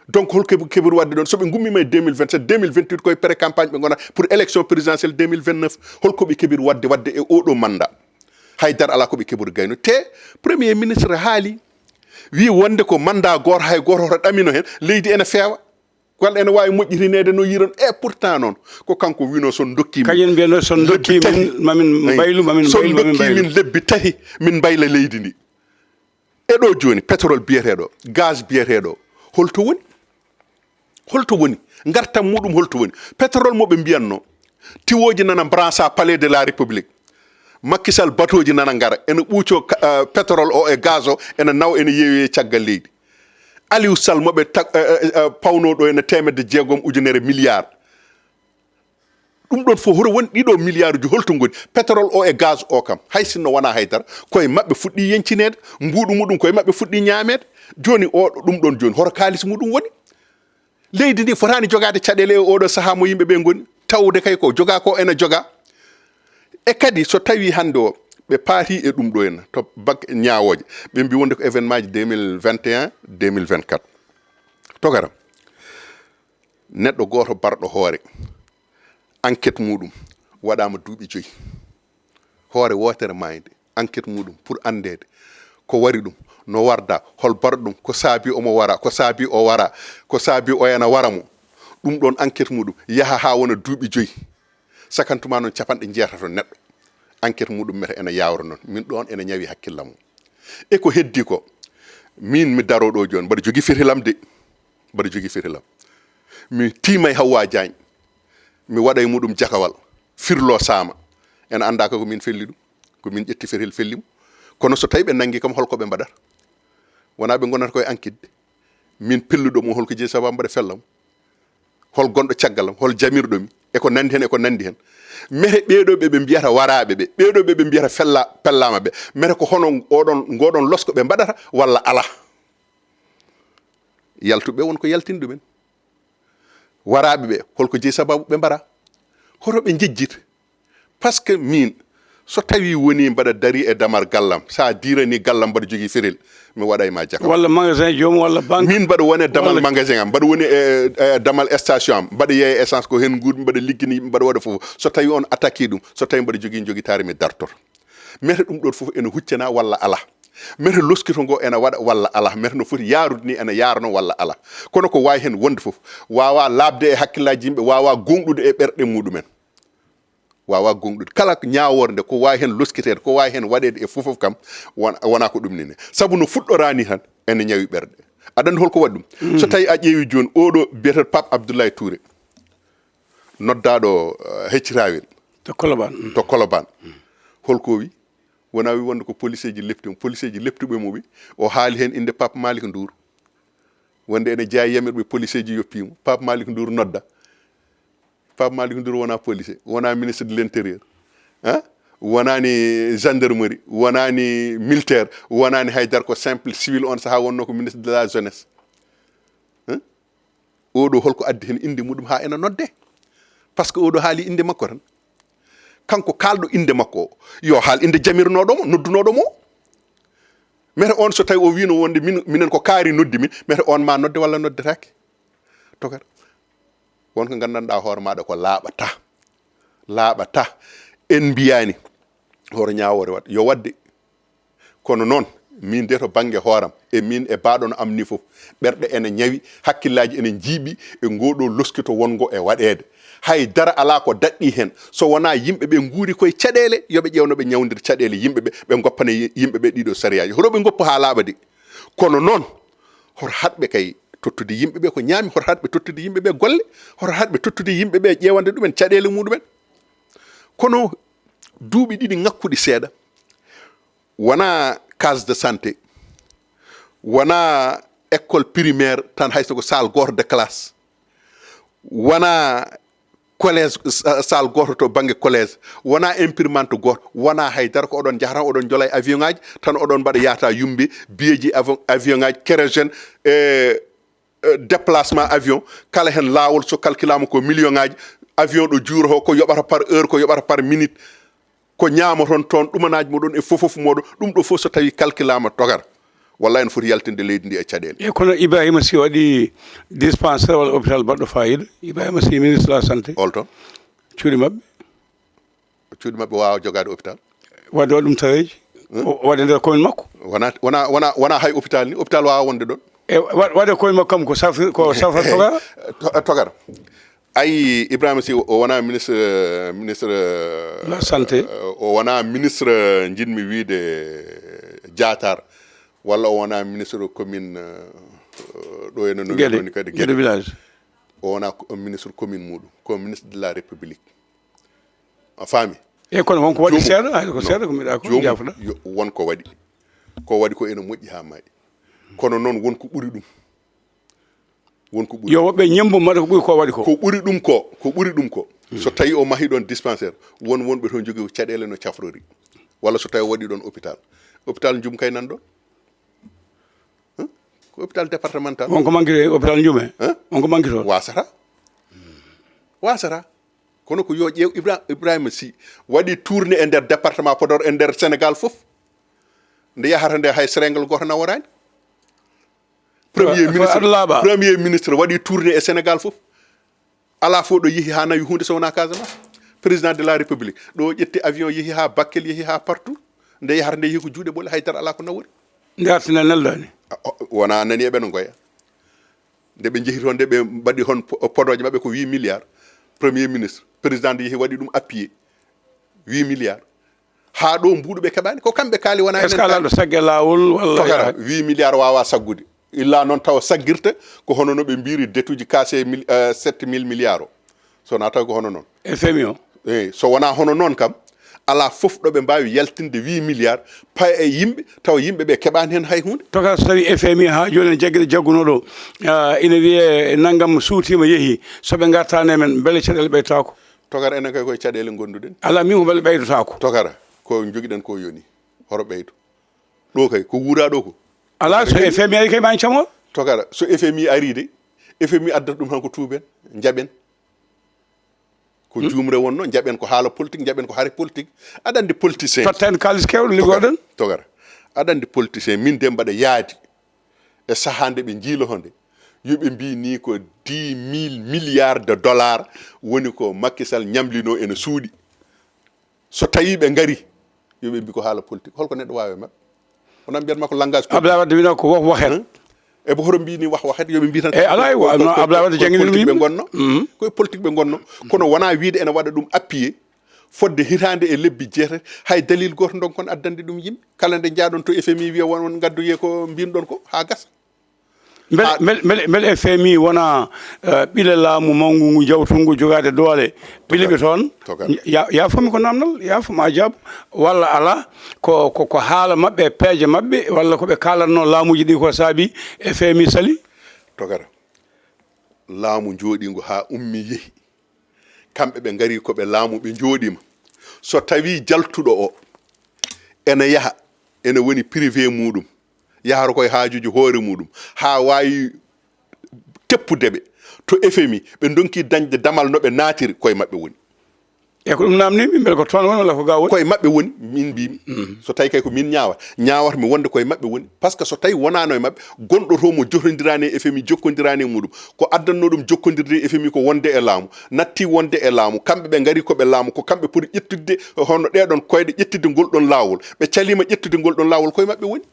Donc hol keɓi-, keɓiri waɗde ɗoon? So ɓe ngummiima e deux mille vingt-sept, deux mille vingt-huit koye pré campagne ɓe ngona pour élection présidentielle deux mille vingt-neuf. Hol ko ɓe keɓiri waɗde, waɗde e oɗo mandat? Hay dara alaa ko ɓe keɓori gayno. Te premier ministre haali, wii wonde ko mandat gooto, hay gooto hoto ɗamino heen, leydi ene feewa. Walla ene waawi moƴƴitineede no yiiran. E pourtant noon, ko kanko wiino, "So on ndokkii min kañum mbiyatnoo, so on lebbi ndokkii tati, min, mamin mbaylu, mamin so on mbaylu, mamin ndokkii mbaylu min lebbi tati, min mbayla leydi ndi." E ɗo jooni, pétrole biyeteeɗo, gaz biyeteeɗo, holto woni? Holto woni? Ngartam muɗum holto woni? Pétrole mo ɓe mbiyatnoo, tiwooji nana brancha Palais de la République. Macky Sall batooji nana ngara, ene ɓuucoo ka-, eh, pétrole o e gaz o, ene nawa, ene yeeyoye caggal leydi. Aliou Sall mo ɓe tag- eh, eh, eh, pawnoo ɗo ene teemedde jeegom ujunere milliard. Ɗum ɗon fof horo won ɗiɗo milliard uji holto ngoni? Pétrole o e gaz o kam, hay sinno wonaa haydara, koye maɓɓe fuɗɗi yeñcineede, mbuuɗu muɗum koye maɓɓe fuɗɗi ñaameede. Jooni o ɗum ɗon jooni, horo kaalis muɗum woni? Leydi ndi fotaani jogaade caɗeele e oɗo sahaa mo yimɓe ɓe ngoni, tawde kay ko jogaa ko ene jogaa. E kadi so tawii hannde o, ɓe paati e ɗum ɗo henna, to baŋŋe ñaawooje, ɓe mbi wonde ko événement ji deux mille vingt et un, deux mille vingt-quatre. Togara, neɗɗo gooto barɗo hoore, enquête muɗum waɗaama duuɓi joyi. Hoore wootere maayde, enquête muɗum pour anndeede ko wari ɗum, no warda, hol barɗo ɗum, ko saabi omo wara, ko saabi o wara, ko saabi o ena wara mo. Ɗum ɗon enquête muɗum yaha haa wona duuɓi joyi. Sakantuma noon capanɗe jeetato neɗɗo. Enquête muɗum mete ena yaawra noon. Min ɗon ena ñawi hakkillam o. E ko heddi ko, min mi daroo ɗo jooni, mbaɗa jogii fetilam de. Mbaɗa jogii fetilam. Mi tiimay Hawwa Diagne. Mi waɗa e muɗum jakawal. Firlo saama. Ena anndaa ko min felli ɗum. Ko min ƴetti fetel felli mo. Kono so tawi ɓe nanngi kam, hol ko ɓe mbaɗata? Wonaa ɓe ngonata koye enquête de. Min pelluɗo mo, hol ko jeyi sababu mbaɗa fella mo? Hol gonɗo caggal am? Hol jamirɗo mi? E ko nanndi heen, e ko nanndi heen. Mete ɓeeɗo ɓe ɓe mbiyata waraaɓe ɓe, ɓeeɗo ɓe ɓe mbiyata fella-, pellaama ɓe. Mete ko hono oɗon, ngoɗon losko ɓe mbaɗata walla alaa? Yaltuɓe won ko yaltini ɗumen. Waraaɓe ɓe, hol ko jeyi sababu ɓe mbara? Hoto ɓe njejjit? Parce que min, so tawi woni mbaɗa dari e damal gallam, sa dirani gallam mbaɗa jogii ferel, mi waɗa e ma jaka. Walla magasin joom, walla banque. Min mbaɗa woni e damal walla magasin am, mbaɗa woni e, e damal station am, mbaɗa yeeya essence ko heen nguurmi, mbaɗa liggini, mbaɗa waɗa fof. So tawi on attaqué ɗum, so tawi mbaɗa jogii jogitaare, mi dartor. Mete ɗum ɗon fof ene huccana walla alaa? Mete loskito ngo ene waɗa walla alaa? Mete no foti yaarude ni ene yaarno walla alaa? Kono ko waawi heen wonde fof, waawa laaɓde e hakkillaaji yimɓe, waawa gooŋɗude e ɓerɗe muɗumen. Waawa gooŋɗude. Kala ñaawoore nde ko waawi heen loskiteede, ko waawi heen waɗeede e fof fof kam, won-, wonaa ko ɗum nene. Sabu no fuɗɗoraa ni tan, ene ñawi ɓerɗe. Aɗa anndi hol ko waɗi ɗum? So tawi a ƴeewi jooni, oɗo biyeteeɗo Pape Abdoulaye Touré, noddaaɗo, eh, Hecci Rawel. To Colobane. To Colobane. Hol ko o wi? Wonaa wi wonde ko policeeji lepti mo. Policeeji leptuɓe mo wi. O haali heen innde Pape Malick Ndour. Wonde ene jeyaa e yamirɓe policeeji yoppii mo. Pape Malick Ndour nodda. Pape Malick Ndour wonaa police, wonaa ministre de l'intérieur. Hein? Wonaani gendarmerie, wonaani militaire, wonaani haydara, ko simple civil on sahaa wonnoo ko ministre de la jeunesse. Hein? Oɗo holko addi heen innde muɗum haa ena nodde? Parce que oɗo haali innde makko tan. Kanko kaalɗo innde makko o, yo haal innde jamirnooɗo mo, noddunooɗo mo. Mete on so tawi o wiino wonde min, minen ko kaari noddi min, mete on ma nodde walla noddetaake? Tokar. Won ko nganndanɗaa hoore maaɗa ko laaɓata. Laaɓata. En mbiyaani hoto ñaawoore waɗ. Yo waɗde. Kono noon, min de to bannge hooram, e min e baaɗono am ni fof, ɓerɗe ene ñawi, hakkillaaji ene njiiɓi e ngoo ɗoo loskito wonngo e waɗeede. Hay dara alaa ko daɗɗii heen, so wonaa yimɓe ɓe nguuri koye caɗeele, yo ɓe ƴeew no ɓe ñawndir caɗeele yimɓe ɓe, ɓe ngoppana yi-, yimɓe ɓe ɗiɗo sariyaaji. Hoto ɓe ngoppu haa laaɓa de. Kono noon, hoto haɗ ɓe kay tottude yimɓe ɓe ko ñaami, hoto haɗ ɓe tottude yimɓe ɓe golle, hoto haɗ ɓe tottude yimɓe ɓe ƴeewande ɗumen caɗeele muɗumen. Kono duuɓi ɗiɗi ŋakkuɗi seeɗa, wonaa case de santé, wonaa école primaire tan, hay so ko salle gooto de classe, wonaa collège, sa-, salle gooto to bannge collège, wonaa imprimante gooto, wonaa hay dara, ko oɗon njaha tan, oɗon njola e avion ŋaaji tan, oɗon mbaɗa yaata yumbe, biyeeji avion, avion ŋaaji, kérosène, e, e, déplacement avion, kala heen laawol so calculaama ko million ŋaaji, avion ɗo juurotoo, ko yoɓata par heure, ko yoɓata par minute, ko ñaamoton toon, ɗumanaaji moɗon e fof fof moɗon, ɗum ɗo fof so tawi calculaama Tokar, wallaahi ene foti yaltinde leydi ndi e caɗeele. E kono Ibrahima Sy waɗi dispensaire walla hôpital baɗɗo fayida, Ibrahima Sy ministre de la santé. Olto? Cuuɗi maɓɓe. Cuuɗi maɓɓe waawa jogaade hôpital? Waɗde waɗi ɗum taweeji. Hmm? O waɗde nder commune makko. Wona, wona, wona, wona hay hôpital ni, hôpital waawa wonde ɗon. E wa-, waɗde commune makko kam ko safri-, ko safra Tokar? To-, Tokar. Ayi, Ibrahima Sy, o wona ministre, ministre, la santé. Euh, o wona ministre, euh, njiɗmi wiide, euh, Diatar, walla o wona ministre commune, euh, ɗo ene no Guédé, woni kadi Guédé Guédé. Village. O wona ko, ministre commune muɗum, ko ministre de la République. A faami? E kono wonko waɗi joomum, seeɗa, ay, ko non, seeɗa ko mbiɗa ko joomum, jaafoɗa. Yo, won ko waɗi. Ko waɗi ko ene moƴƴi haa maayi. Kono noon won ko ɓuri ɗum. Won ko ɓuri. Yo woɓɓe ñembo mbaɗa ko ɓuri ko waɗi ko. Ko ɓuri ɗum ko, ko ɓuri ɗum ko. So tawi o mahi ɗon dispensaire, won wonɓe toon jogii ko caɗeele no cafrori. Walla so tawi o waɗi ɗon hôpital. Hôpital Njum kay nan ɗon. Huh? Ko hôpital départemental. Won ko manqué to hôpital Njum he? Huh? Won ko manqué toon? Wasata. Wasata. Kono ko yo ƴeew Ibra-, Ibrahima Sy waɗi tourné e nder département Podor, e nder Sénégal fof. Nde yahata nde hay seringal gooto naworaani. Premier Fa-, fa-, ministre, aɗa laaɓa. Premier ministre waɗi tourné e Sénégal fof. Alaa fof ɗo yehi haa nawi huunde so wonaa Casamance. Président de la République, ɗo ƴetti avion, yehi haa Bakel, yehi haa partout. Nde yahata nde yehi ko juuɗe ɓole, hay dara alaa ko nawori. Nde arti nde neldaani. A, o, wonaa nani eɓe no ngoya. Nde ɓe njehi toon, nde ɓe mbaɗi hon po-, podooje maɓɓe ko huit milliards. Premier ministre, président nde yehi waɗi ɗum appuyé. Huit milliards. Haa ɗo mbuuɗu ɓe keɓaani. Ko kamɓe kaali, wonaa enen kaali. Est-ce que alaa ɗo sagge laawol walla? Tokara, huit milliards waawaa saggude. Illa noon tawa saggirta ko hono no ɓe mbiri detuji kaase mil-, eh, sept mille milliards o. So wonaa taw ko hono noon. F M I o? Eey, so wonaa hono noon kam, alaa fof ɗo ɓe mbaawi yaltinde huit milliards, paya e yimɓe, tawa yimɓe ɓe keɓaani heen hay huunde. Tokara, so tawi F M I haa jooni ene jaggira jaggunoo ɗo, ah, ina wiyee nanngam suutiima, yehi, so ɓe ngartaani e men, mbele caɗeele ɓeytaako? Tokara, enen kay koye caɗeele ngonduɗen. Alaa, min ko mbele ɓeydotaako. Tokara, ko njogiɗen ko yoni, horo ɓeydo. Ɗo kay, ko wuuraa ɗo ko. Alaa, so F M I ari kay ma en camo. Tokara, so F M I ari de, F M I addata ɗum tan ko tuuben, njaɓen. Ko juumre wonno, njaɓen ko haala politique, njaɓen ko hare politique. Aɗa anndi politicien. Totten kaalis keewɗo liggoɗen. Tokara. Aɗa anndi politicien, min de mbaɗa yaadi. E sahaa nde ɓe njiiloto nde, yo ɓe mbii ni ko dix mille milliards de dollars woni ko Macky Sall ñamlinoo ene suuɗi. So tawii ɓe ngarii, yo ɓe mbii ko haala politique. Holko neɗɗo waawi e maɓɓe? Onon mbiyat ma ko langage politique. Abdoulaye Wade wino ko wax waxet. Hein? E bo hoto mbii ni wax waxet, yo ɓe mbii tan. E alaa, ko, ko, ko, Abdoulaye Wade ko jangini ɗum politique ɓe yimɓe. Ngonno. Mhm. Koye politique ɓe ngonno. Kono wonaa wiide ene waɗa ɗum appuyé. Fodde hitaande e lebbi jeetati, hay dalil gooto ndonkon addande ɗum yimɓe. Kala nde njaaɗon to F M I wiya won, on ngaddoyee ko mbinɗon ko, haa gasa. Mbele, ah, mbele, mbele, mbele F M I wona, eh, ɓile laamu mawngu ngu jawtungu jogaade doole, ɓile ɓe toon, tokara. Ya-, yaafo mi ko namdal, yaafo ma jaab, walla alaa, ko, ko, ko haala maɓɓe, peeje maɓɓe, walla ko ɓe kaalatnoo laamuuji ɗi ko saabi F M I sali? Tokara. Laamu jooɗiingu haa ummi yehi. Kamɓe ɓe ngari ko ɓe laamu, ɓe njooɗiima. So tawii jaltuɗo o ene yaha, ene woni privé muuɗum, yahata koye haajuuji hoore muuɗum, haa waawi teppude ɓe to F M I, ɓe ndonki dañde damal no ɓe naatiri, koye maɓɓe woni. E ko ɗum naamnii min, mbele ko toon woni walla ko ga woni? Koye maɓɓe woni, min mbiimi. Mhm. So tawi kay ko min ñaawata, ñaawata mi wonde koye maɓɓe woni. Par ce que so tawi wonaano e maɓɓe, gonɗo to mo jotondiraani e F M I, jokkondiraani e muuɗum, ko addannoo ɗum jokkondirde e F M I ko wonde e laamu, natti wonde e laamu, kamɓe ɓe ngari ko ɓe laamu, ko kamɓe poti ƴettidde hono ɗee ɗoon koyɗe, ƴettidde ngol ɗoon laawol. Ɓe caliima ƴettidde ngol ɗoon laawol, koye maɓɓe woni.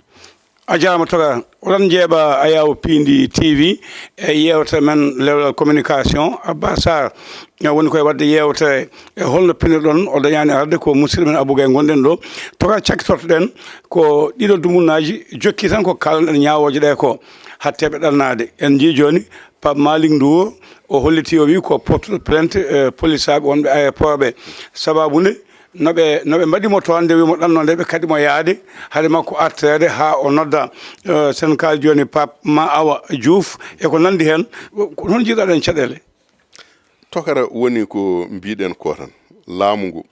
A jaaraama, Tokara. Oɗon njeeɓa Ayaawo Piindi T V e yeewtere men lewlal communication. Abba Sarr, eh, woni koye waɗde yeewtere e holno pinirɗon. O dañaani arde, ko musidɗo men Abou Gaye ngonɗen ɗo. Tokara, cakkitortoɗen ko ɗiɗo dumunnaaji jokki tan ko kaalanɗen ñaawooje ɗe ko hatteeɓe ɗannaade. En njii jooni Pape Malick Ndour, o hollitii, o wii ko portuɗo plainte, eh, polisaaɓe wonɓe aéroport ɓe. Sabaabu nde, no ɓe, no ɓe mbaɗi mo toon, nde wii mo ɗanno nde ɓe kaɗi mo yaade, hade makko arteede haa o nodda, eh, Sénégal jooni Pape Ma Awa Diouf, e ko nanndi heen. Ko, ko hono njiiɗaɗen caɗeele? Tokara, woni ko mbiɗen ko tan. Laamu ngu,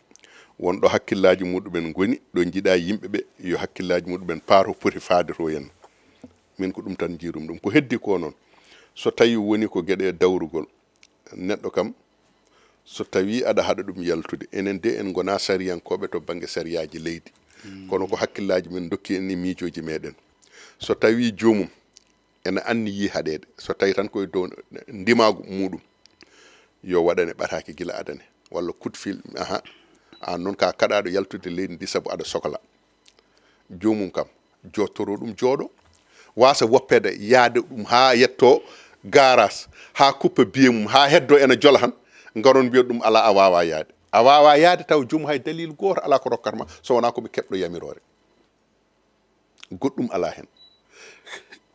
won ɗo hakkillaaji muɗumen ngoni, ɗo njiɗa yimɓe ɓe, yo hakkillaaji muɗumen paato poti faade to en. Min ko ɗum tan njiirum ɗum. Ko heddi ko noon, so tawi woni ko geɗe dawrugol, neɗɗo kam, so tawi aɗa haɗa ɗum yaltude, enen de en ngona sariyankooɓe to bannge sariyaaji leydi. Mm. Kono ko hakkillaaji men ndokki en e miijooji meɗen. So tawi joomum ene anniyi haɗeede, so tawi tan koye dow ndimaagu muɗum, yo waɗane ɓataake gila adane, walla coup de fil, aha, aan noon ka kaɗaaɗo yaltude leydi ndi sabu aɗa sokla. Joomum kam, jooɗtoroo ɗum jooɗo, waasa woppeede, yahde ɗum haa yetto gaaraas, haa kuppa biye mum, haa heddo ene jola han, ngaron mbiyon ɗum alaa, a waawaa yahde. A waawaa yahde taw joomum hay dalil gooto alaa ko rokkata ma, so wonaa ko ɓe keɓɗo yamiroore. Goɗɗum alaa heen.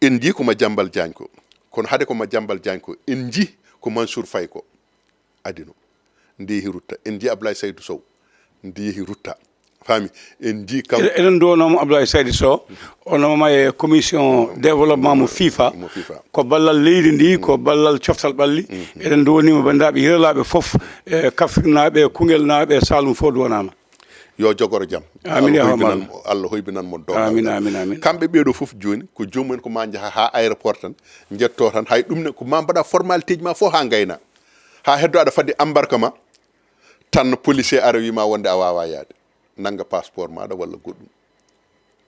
En njii ko Madiambal Diagne ko, kono hade ko Madiambal Diagne ko, en njii ko Mansour Faye ko. Adino. Nde yehi rutta. En njii Ablaye Saydou Sow. Nde yehi rutta. Faami, en njii kam. Eɗen nduwanoo mo Abdoulaye Saidi Sow, o nooma e commission développement mo fifa. Mo fifa. Ko ballal leydi ndi, ko ballal coftal ɓalli. Eɗen nduwanii mo banndiraaɓe Hirelaaɓe fof, e Kafrinaaɓe, e Kunngelnaaɓe, e Saalum fof duwanaama. Yo jogoro jam. Amin, ya Allah hoybinan mo, Allah hoybinan mo dow. Amin, amin, amin. Kamɓe ɓeeɗo fof jooni ko joomum en ko ma njaha haa aéroport tan, njetto tan, hay ɗum ne ko ma mbaɗa formalité ji ma fof haa ngayna. Haa heddo aɗa fadde embarquement, tan policier ara wi ma wonde a wawa yaade. Nanga passeport maɗa walla goɗɗum.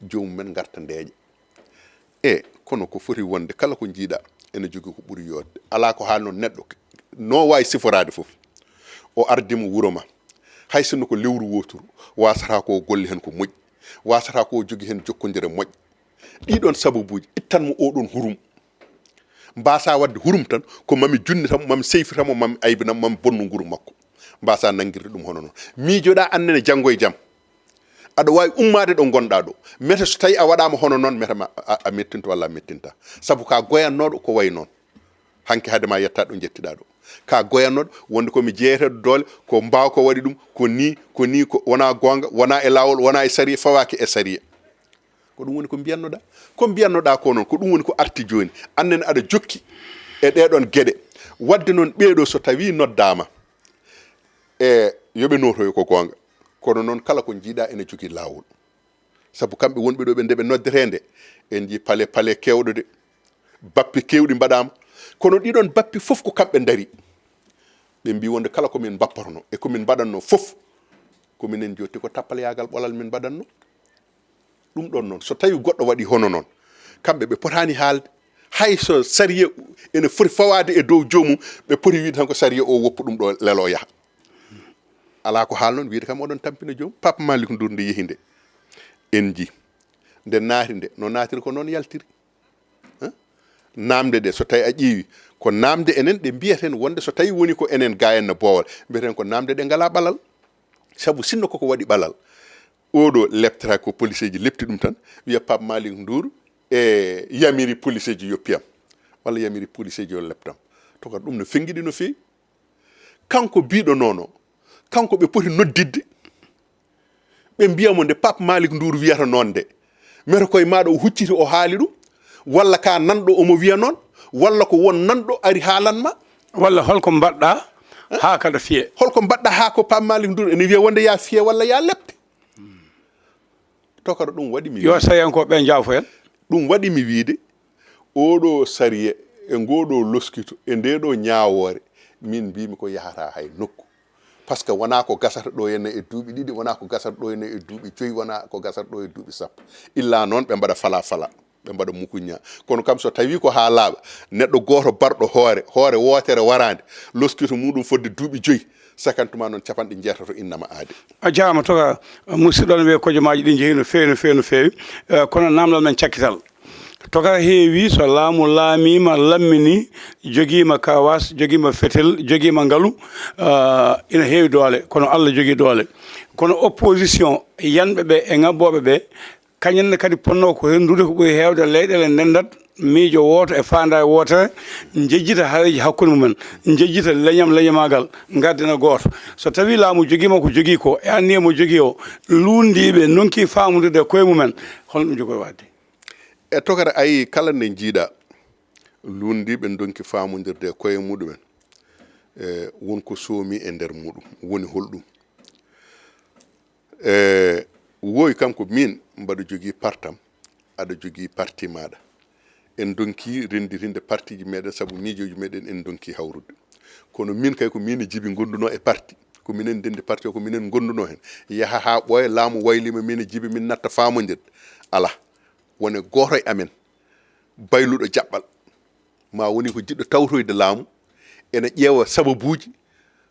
Joomum en ngarta ndeeƴa. E kono ko foti wonde kala ko jiiɗa ene jogii ko ɓuri yodde. Alaa ko haa noon neɗɗo no waawi siforaade fof. O ardii mo wuro ma. Hay sinno ko lewru wooturu, waasata ko o golle heen ko moƴƴi. Waasata ko o jogi heen jokkondire moƴƴe. Ɗiɗon sababuuji ittan mo oɗon hurum. Mbasa waɗde hurum tan ko mami junnita mo, mami seyfita mo, mami aybina mo, mami bonnu nguru makko. Mbasa nanngirde ɗum hono noon. Miijoɗa annene janngo e jam. Aɗa waawi ummaade ɗo ngonɗa ɗo. Mete so tawi a waɗaama hono noon, mete ma a, a mettinto walla a mettinta. Sabu ka goyannooɗo ko wayi noon. Hanki hade ma yetta ɗo jettiɗa ɗo. Ka goyannooɗo wonde ko mi jeeyeteeɗo doole, ko mbaaw ko waɗi ɗum, ko ni, ko ni, ko wona goonga, wona e laawol, wona e sariya, fawaaki e sariya. Ko ɗum woni ko mbiyannoɗa. Ko mbiyannoɗa ko noon, ko ɗum woni ko arti jooni. Annen aɗa jokki e ɗeɗon geɗe. Wadde noon ɓeeɗo so tawi noddaama, e yo ɓe nootoyo ko goonga. Kono noon kala ko jiiɗa ene jogii laawol. Sabu kamɓe wonɓe ɗo ɓe nde ɓe noddetee nde, en njii pale, pale keewɗo de. Bappi keewɗi mbaɗaama. Kono ɗiɗon bappi fof ko kamɓe ndari. Ɓe mbii wonde kala ko min mbapporno e ko min mbaɗanno fof, ko minen jotti ko tappaleyagal ɓolal min mbaɗanno. Ɗum ɗon noon, so tawi goɗɗo waɗi hono noon, kamɓe ɓe potaani haalde. Hay so sariya ene foti fawaade e dow joomum, ɓe poti wiide tan ko sariya o woppu ɗum ɗo lelo yaha. Alaa ko haal noon, wiide kam oɗon tampina joom. Pape Malick Ndour nde yehi nde, en njii. Nde naati nde, no naatiri ko noon yaltiri. Hein? Naamnde ɗe, so tawi a ƴeewi, ko naamnde enen ɗe mbiyeten wonde so tawi woni ko enen ga en no boowal, mbiyeten ko naamnde ɗe ngalaa ɓalal. Sabu sinno koko waɗi ɓalal, oɗo leptata ko policeeji lepti ɗum tan, wiya Pape Malick Ndour e yamiri policeeji yo piyam, walla yamiri policeeji yo leptam. To kadi ɗum no fenngiɗi no feewi. Kanko biiɗo noon o, kanko ɓe poti noddidde, ɓe mbiya mo nde Pape Malick Ndour wiyata noon nde. Mete koye maaɗa o hucciti o haali ɗum, walla ka nanɗo omo wiya noon, walla ko won nanɗo ari haalan ma. Walla holko mbaɗɗa haa kaɗa fiye? Holko mbaɗɗa haa ko Pape Malick Ndour ene wiya wonde ya fiye walla ya lepte? Tokara ɗum waɗi mi yo sayankoɓe njaafo en. Ɗum waɗi mi wiide, oɗo sariya e ngoɗo loskito e nde ɗo ñaawoore, min mbimi ko yahata hay nokku. Par ce que wona ko gasata ɗo henna e duuɓi ɗiɗi, wona ko gasata ɗo henna e duuɓi joyi, wona ko gasata ɗo e duuɓi sappo. Illa noon ɓe mbaɗa fala fala, ɓe mbaɗa mukuña. Kono kam so tawi ko haa laaɓa, neɗɗo gooto barɗo hoore, hoore wootere waraande, loskito muɗum fodde duuɓi joyi, sakantuma noon capanɗe jeetato innama aade. A jaama toka, musidɗo, no wiye kojomaaji ɗi jeeyi no feewi, no feewi, no feewi. Eh, kono namdal men cakkital. Toka heewi so laamu laamiima, lammini, jogiima kawas, jogiima fetel, jogiima ngalu, ah, ina heewi doole, kono Allah jogii doole. Kono opposition, yanɓe ɓe e ŋabbooɓe ɓe, kañum ne kadi ponno ko henndude ko ɓuri heewde leyɗeele ndendat, miijo wooto e faandaare wootere, njejjita hareeji hakkunde mumen, njejjita leñam leñamaagal, ngardina gooto. So tawii laamu jogiima ko jogii ko, e anniya mo jogii o, luunndiiɓe ndonki faamondirde e koye mumen, holno ɗum jogori waɗde? E tokara ayi kala nde njiiɗa, luunndiiɓe ndonki faamondirde e koye muɗumen, e won ko soomi e nder muɗum, woni holɗum? E wowi kam ko min mbaɗa jogii partam, aɗa jogii parti maɗa. En ndonki rendirinde partiji meɗen sabu miijoji meɗen en ndonki hawrude. Kono min kay ko min e Jibi gonduno e parti. Ko minen ndendi parti o, ko minen gonduno hen. Yaha ha ɓooya, laamu waylima min e Jibi min natta faamondirde. Ala. Wone gooto e amen. Bayluɗo jaɓɓal. Ma woni ko jiɗɗo tawtoyde laamu. Ena ƴeewa sababuji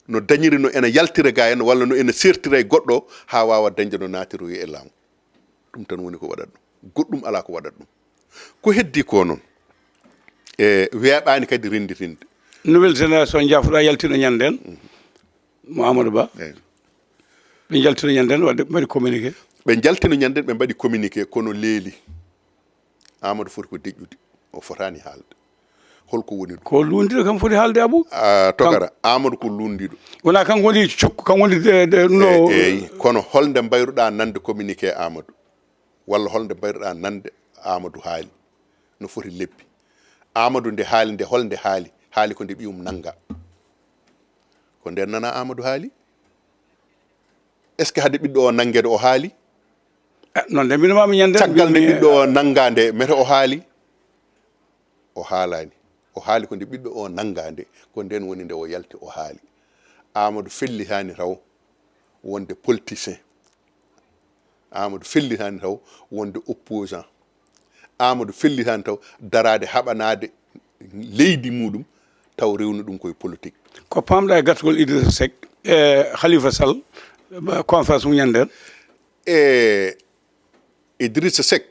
no dañiri, no ena yaltira ga en, walla no ena sertira e goɗɗo o, ha wawa dañde no natiroyi e laamu. Ɗum tan woni ko waɗat ɗum. Goɗɗum ala ko waɗat ɗum. Ko heddi ko noon, e weeɓani kadi rendirinde. Nouvelle génération jaafuɗa yaltino ñanden, mo Amadou Ba. Eyyi. Ɓe jaltino ñanden, wadde ɓe mbaɗi communiqué. Ɓe jaltino ñanden, ɓe mbaɗi communiqué, kono leeli. Amadou foti ko deƴƴude. O fotani haalde. Holko woni ɗum? Ko luundiiɗo kam foti haalde, Abou. Ah, tokara, Amadou ko luundiiɗo. Wonaa kanko woni cukko, kanko woni de, de, no. E, eyi, kono holnde mbayruɗaa nande communiqué Amadou? Walla holnde mbayruɗaa nande Amadou haali? No foti leppi. Amadou nde haali nde, holnde haali? Haali ko nde ɓiyum nannga. Ko nden nana Amadou haali? Est-ce que hade ɓiɗɗo o nanngeede o haali? Ah, non de, mbiɗo maami ñande. Caggal nde ɓiɗɗo o nanngaande, mete o haali? O haalaani. O haali ko nde ɓiɗɗo o nanngaande, ko nden woni nde o yalti o haali. Amadou fellitaani taw wonde politicien. Amadou fellitaani taw wonde opposant. Amadou fellitaani taw daraade haɓanaade leydi muɗum taw rewni ɗum koye politique. Ko pamɗa e gartugol Idrissa Seck e Khalifa Sall, ba, conférence mum ñande nden? E Idrissa Seck,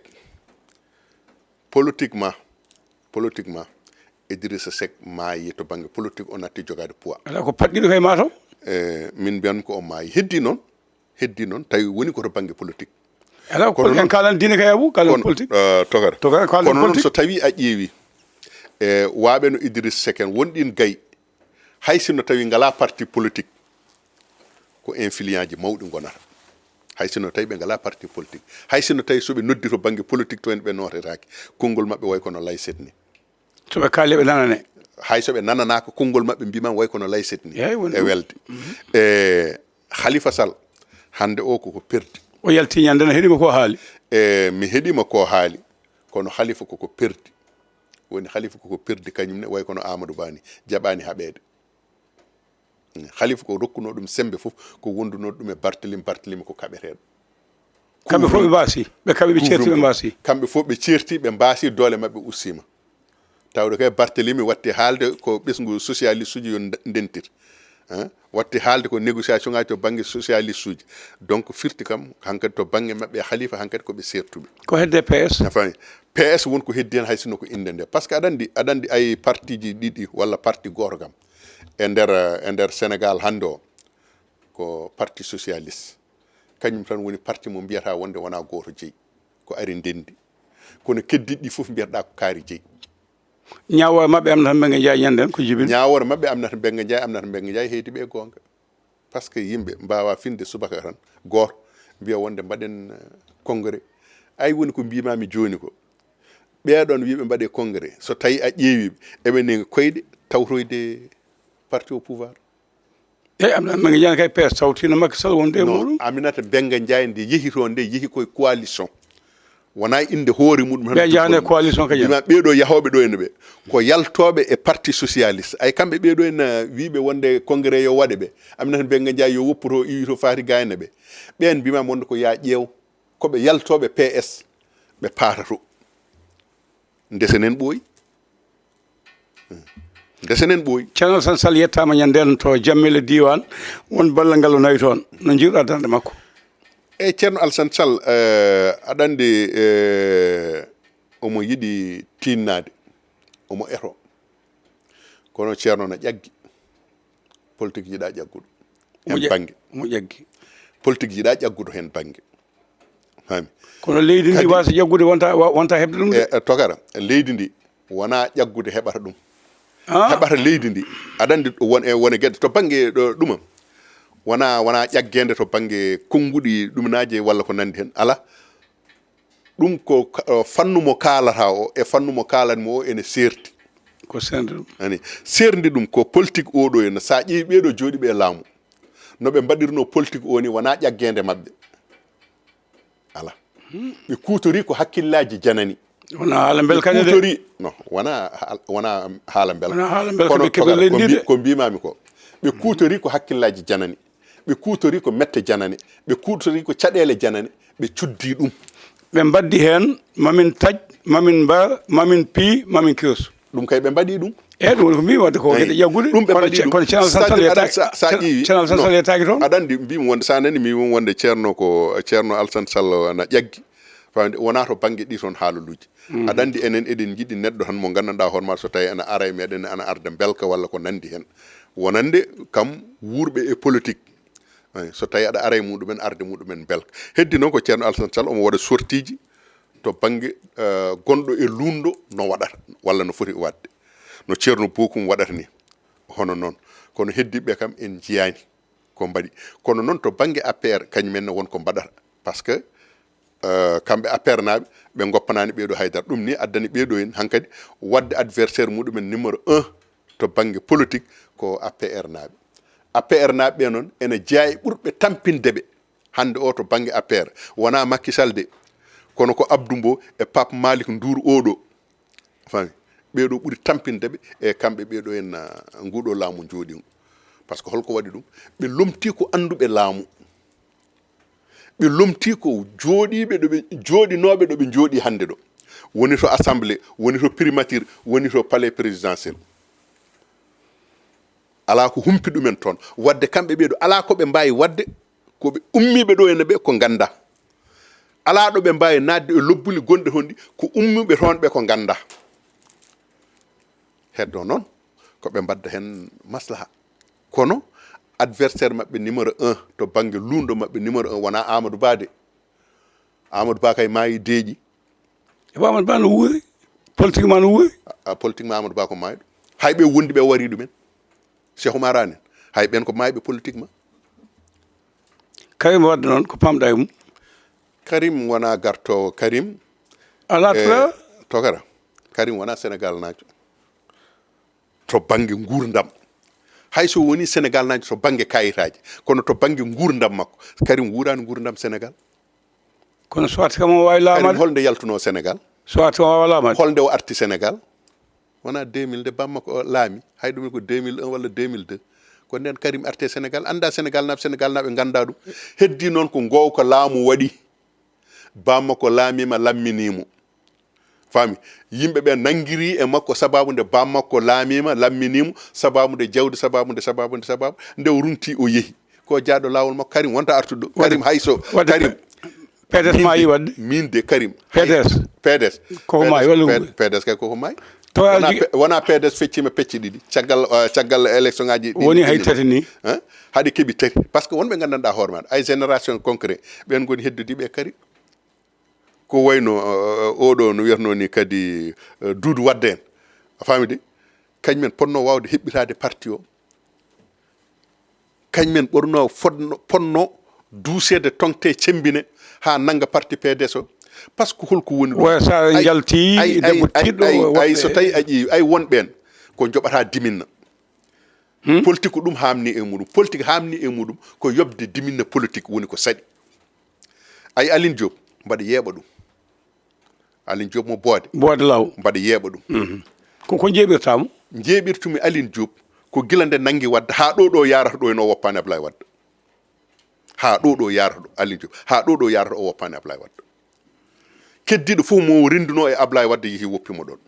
politiquement, politiquement, Idrissa Seck maayi to bannge politique, o natti jogaade poids. Alaa ko paɗɗiɗo kay maa taw? E, min mbiyan ko o maayi. Heddi noon, heddi noon, tawi woni ko to bannge politique. Alaa ko kono politique, en kaalan diine kay, Abou, kaalan politique. Eh, tokara. Tokara, kaalan politique. Kono noon so tawi a ƴeewi, e, waaɓe no Idrissa Seck en, wonɗin gay, hay sinno tawi ngalaa parti politique, ko influent ji mawɗi ngonata. Hay sinno tawi ɓe ngalaa parti politique, hay sinno tawi so ɓe noddi to bannge politique to en ɓe nootetaake, konngol maɓɓe way kono layset ni. So ɓe kaali ɓe nanane. Hay so ɓe nananaaka, konngol maɓɓe mbiman way kono layset ni. Eey, woni e ɗum. Welde. Mhm. E Khalifa Sall, hannde o koko perdi. O yalti ñande no heɗima ko haali. E mi heɗima ko haali, kono Khalifa koko perdi. Woni Khalifa koko perdi kañum ne, way kono Amadou Ba ni, jaɓaani haɓeede. Khalifa ko rokkunoo ɗum semmbe fof, ko wondunoo ɗum e Barthélémy, Barthélémy ko kaɓeteeɗo. Kamɓe fof ɓe mbaasi, ɓe kaɓi, ɓe ceerti, ɓe mbaasi. Kamɓe fof ɓe ceerti, ɓe mbaasi, doole maɓɓe ustiima. Tawde kay Barthélémy watti haalde ko ɓesngu socialiste uji yo nde-, ndentir. Hein? Watti haalde ko négociation ngaji to bannge socialiste uji. Donc firti kam, hankadi to bannge maɓɓe e Khalifa, hankadi ko ɓe seertuɓe. Ko hedde P S? A faami? P S won ko heddi hen hay sinno ko innde nde. Par ce que aɗa anndi, aɗa anndi ay parti ji ɗiɗi walla parti gooto kam e nder, e nder Sénégal hannde o, ko parti socialiste. Kañum tan woni parti mo mbiyata wonde wona gooto jeyi. Ko ari ndendi. Kono keddiɗi ɗi fof mbiyatɗa ko kaari jeyi. Ñaawoore maɓɓe Aminata Mbengue Ndiaye ñande nden ko jibini? Ñaawoore maɓɓe Aminata Mbengue Ndiaye, Aminata Mbengue Ndiaye heedi ɓe goonga. Par ce que yimɓe mbaawa finde subaka tan gooto mbiya wonde mbaɗen, eh, congrès. Ay woni ko mbimami jooni ko, ɓeɗon wiɓe mbaɗe congrès, so tawi a ƴeewi ɓe, eɓe nangi koyɗe tawtoyde parti au pouvoir. Eyi, Aminata Mbengue Ndiaye kay P S tawtino Macky Sall wonde e muɗum. Aminata Mbengue Ndiaye nde yehi toon nde yehi koye coalition. Wona innde hoore muɗum tan. Ɓe njahani e coalition kadi. Mbima ɓeɗo yahooɓe ɗo ene ɓe. Ko yaltooɓe e parti socialiste. Ay kamɓe ɓeɗo ene wiɓe wonde congrès yo waɗe ɓe. Aminata Mbengue Ndiaye yo woppoto iwi to Fati Gayna ɓe. Ɓen mbima wonde ko ya ƴeew. Ko ɓe yaltooɓe P S ɓe paatato. Ndesenen ɓooyi. Ndesenen ɓooyi. Ceerno Alassane Sall yettaama ñande nden to Jammele Diiwaan, won ballal ngal o nawi toon. No njiiruɗaa darnde makko? Eyi, Ceerno Alassane Sall, eh, aɗa anndi, eh, omo yiɗi tiinnaade, omo eto. Kono Ceerno na ƴaggi. Politique yiɗaa ƴagguɗo. Omo hen ƴag-, bannge. Omo ƴaggi. Politique yiɗaa ƴagguɗo hen bannge. Faami? Kono leydi ndi kadi wasa ƴaggude wonta, wa-, wonta heɓde ɗum de. E, e, tokara, leydi ndi wona ƴaggude heɓata ɗum. Ah. Heɓata leydi ndi. Aɗa anndi won e, won e gedde to bannge ɗo ɗuma. Wona, wona ƴaggende to bannge konnguɗi ɗuminaaji walla ko nanndi hen. Alaa. Ɗum ko ka-, o, fannu mo kaalata o e fannu mo kaalanmi o ene seerti. Ko seerndi ɗum. Ani, seerndi ɗum ko politique o ɗo ene. So a ƴeewi ɓee ɗo jooɗiiɓe e laamu, no ɓe mbaɗirnoo politique o ni wona ƴaggende maɓɓe. Alaa. Hmm. Ɓe kuutori ko hakkillaaji janani. Wona haala mbelka de. Ɓe kuutori, no, wona haal-, wona haala mbelka. Wona haala mbelka. Kono ɓe keɓa tokara, ko leydi mbi-, de. Ko mbimami ko. Ɓe kuutori ko hakkillaaji janani. Ɓe kuutori ko mette janane. Ɓe kuutori ko caɗeele janane. Ɓe cuddi ɗum. Ɓe mbaddi heen, mamin taj, mamin mba, mamin pii, mamin kirsu. Ɗum kay ɓe mbaɗi ɗum. Eyi, ɗum woni ko mbiimi wadde ko geɗe ƴaggude. Ɗum ɓe mbaɗi ɗum. Kono Ceerno Alassane Sall yettaaki, sa, sa ƴeewi, Ceerno Alassane Sall yettaaki toon. Aɗa anndi, mbimi wonde, sa nani mi won wonde Ceerno ko, Ceerno Alassane Sall na ƴaggi. Fawde wonaa to bannge ɗi toon haaloluuji. Mhm. Aɗa anndi enen eɗen njiɗi neɗɗo tan mo nganndanɗaa hoore maa so tawi ana ara e meɗen, ana arda mbelka walla ko nanndi heen. Wonande kam wuurɓe e politique. Eyi, so tawi aɗa ara e muɗumen, arde muɗumen mbelka. Heddi noon ko Ceerno Alassane Sall omo waɗa sortieji to bannge, eh, gonɗo e luunndo no waɗata walla no foti waɗde. no Ceerno Bokum waɗata ni, hono noon. Kono heddiiɓe kam en njiyaani ko mbaɗi. Kono noon to bannge A P R, kañum en ne won ko mbaɗata. Par ce que, euh, kamɓe A P R naaɓe, ɓe ngoppanaani ɓeeɗo haydara. Ɗum ni addani ɓeeɗo en hankadi waɗde adversaire muɗumen numéro un to bannge politique ko A P R naaɓe. A P R naaɓe ɓe noon ene jeyaa e ɓurɓe tampinde ɓe hannde o to bannge A P R. Wonaa Macky Sall de, kono ko Abdou Mbow e Pape Malick Ndour oɗo. Fami? Ɓeeɗo ɓuri tampinde ɓe e kamɓe ɓeeɗo en, ah, nguɗo laamu jooɗingu. Par ce que holko waɗi ɗum? Ɓe lomtii ko annduɓe laamu. Ɓe lomtii ko jooɗiiɓe ɗo ɓe, jooɗinooɓe ɗo ɓe njooɗii hannde ɗo. Woni to assemblée, woni to primature, woni to palais présidentiel. Alaa ko humpi ɗumen toon. Waɗde kamɓe ɓeeɗo, alaa ko ɓe mbaawi waɗde, ko ɓe ummiiɓe ɗo ene ɓe ko nganndaa. Alaa ɗo ɓe mbaawi naatde e lobbuli gonɗe honɗi, ko ummiiɓe toon ɓe ko nganndaa. Heddo noon, ko ɓe mbadda heen maslaha. Kono adversaire maɓɓe numéro un to bannge luulndo maɓɓe numéro un wonaa Amadou Ba de. Amadou Ba kay maayi deeƴi. E Amadou Ba no wuuri? Politique ma no wuuri? A, a, politique ma Amadou Ba ko maayɗo. Hay ɓe wondi ɓe wari ɗumen. Cheikh Oumar Anne en. Hay ɓen ko maayɓe politique ma. Karim Wade noon, ko pamɗa e mum? Karim wona gartoowo. Karim, ala eh, tura. Tokara. Karim wona Sénégal naajo. To bannge nguurndam. Hay so woni Sénégal naajo to bannge kayitaaji. Kono to bannge nguurndam makko. Karim wuuraani nguurndam Sénégal. Kono soit kam o waawi Karim laamaade? Holnde yaltunoo Sénégal? Soit kam o waawi laamaade? Holnde o arti Sénégal? Wonaa deux mille nde bammakko o laami, hay ɗum ko deux mille un walla deux mille deux. Ko ndeen Karim arte Sénégal, annda Sénégal naaɓe, Sénégal naaɓe ngannda ɗum. Heddi noon ko ngoow ko laamu waɗi. Bammakko laamiima, lamminii mo. Faami? Yimɓe ɓe nanngiri e makko sababu nde bammakko laamiima, lamminii mo, sababu nde jawdi, sababu nde, sababu nde, sababu nde o runti o yehi. Ko jaaɗo laawol makko. Karim wonta artuɗo. Karim hay so, waɗde Karim. P D S ma yi waɗde? Min de Karim. P D S? P D S. Koko maayi walla? P D S kay koko maayi. To wona P-, wona P D S feccima pecce ɗiɗi. Caggal, uh, caggal élection ngaji ɗi woni hay tati ni. Hein? Haɗi keɓi tati. Par ce que wonɓe nganndanɗa hoore maɗa. Ay génération concret. Ɓen ngoni heddude ɓe Karim. Ko wayno, uh, oɗo no wiyatno ni kadi, uh, Doudou Wade en. A faami de? Kañum en ponno wawde heɓɓitade parti o. Kañum en ɓurno fodno, ponno duuseede toŋte cemmbine haa nannga parti P D S o. Par ce que holko woni ɗum? Waya sa ay, njalti ay, debbo ay, tiɗɗo ay, woɗɓe. Ay, so tawi a ƴeewi, ay won ɓeen ko njoɓata diminna. Hmm? Politique ko ɗum haamni e muɗum. Politique haamni e muɗum ko yoɓde diminna politique woni ko saɗi. Ay Aline Diop, mbaɗa yeeɓa ɗum. Aline Diop mo Boode. Boode Law. Mbaɗa yeeɓa ɗum. Mhm. Ko, ko njeeɓirtaa mo? Njeeɓirtumi Aline Diop ko gila nde nanngi Wade haa ɗo, ɗo yaarata ɗo ene o woppaani Ablaye Wade. Haa ɗo, ɗo yaarata ɗo Aline Diop. Haa ɗo, ɗo yaarata o woppaani Ablaye Wade. Keddiiɗo fof mo renndunoo e Ablaye Wade yehi woppi mo ɗoon.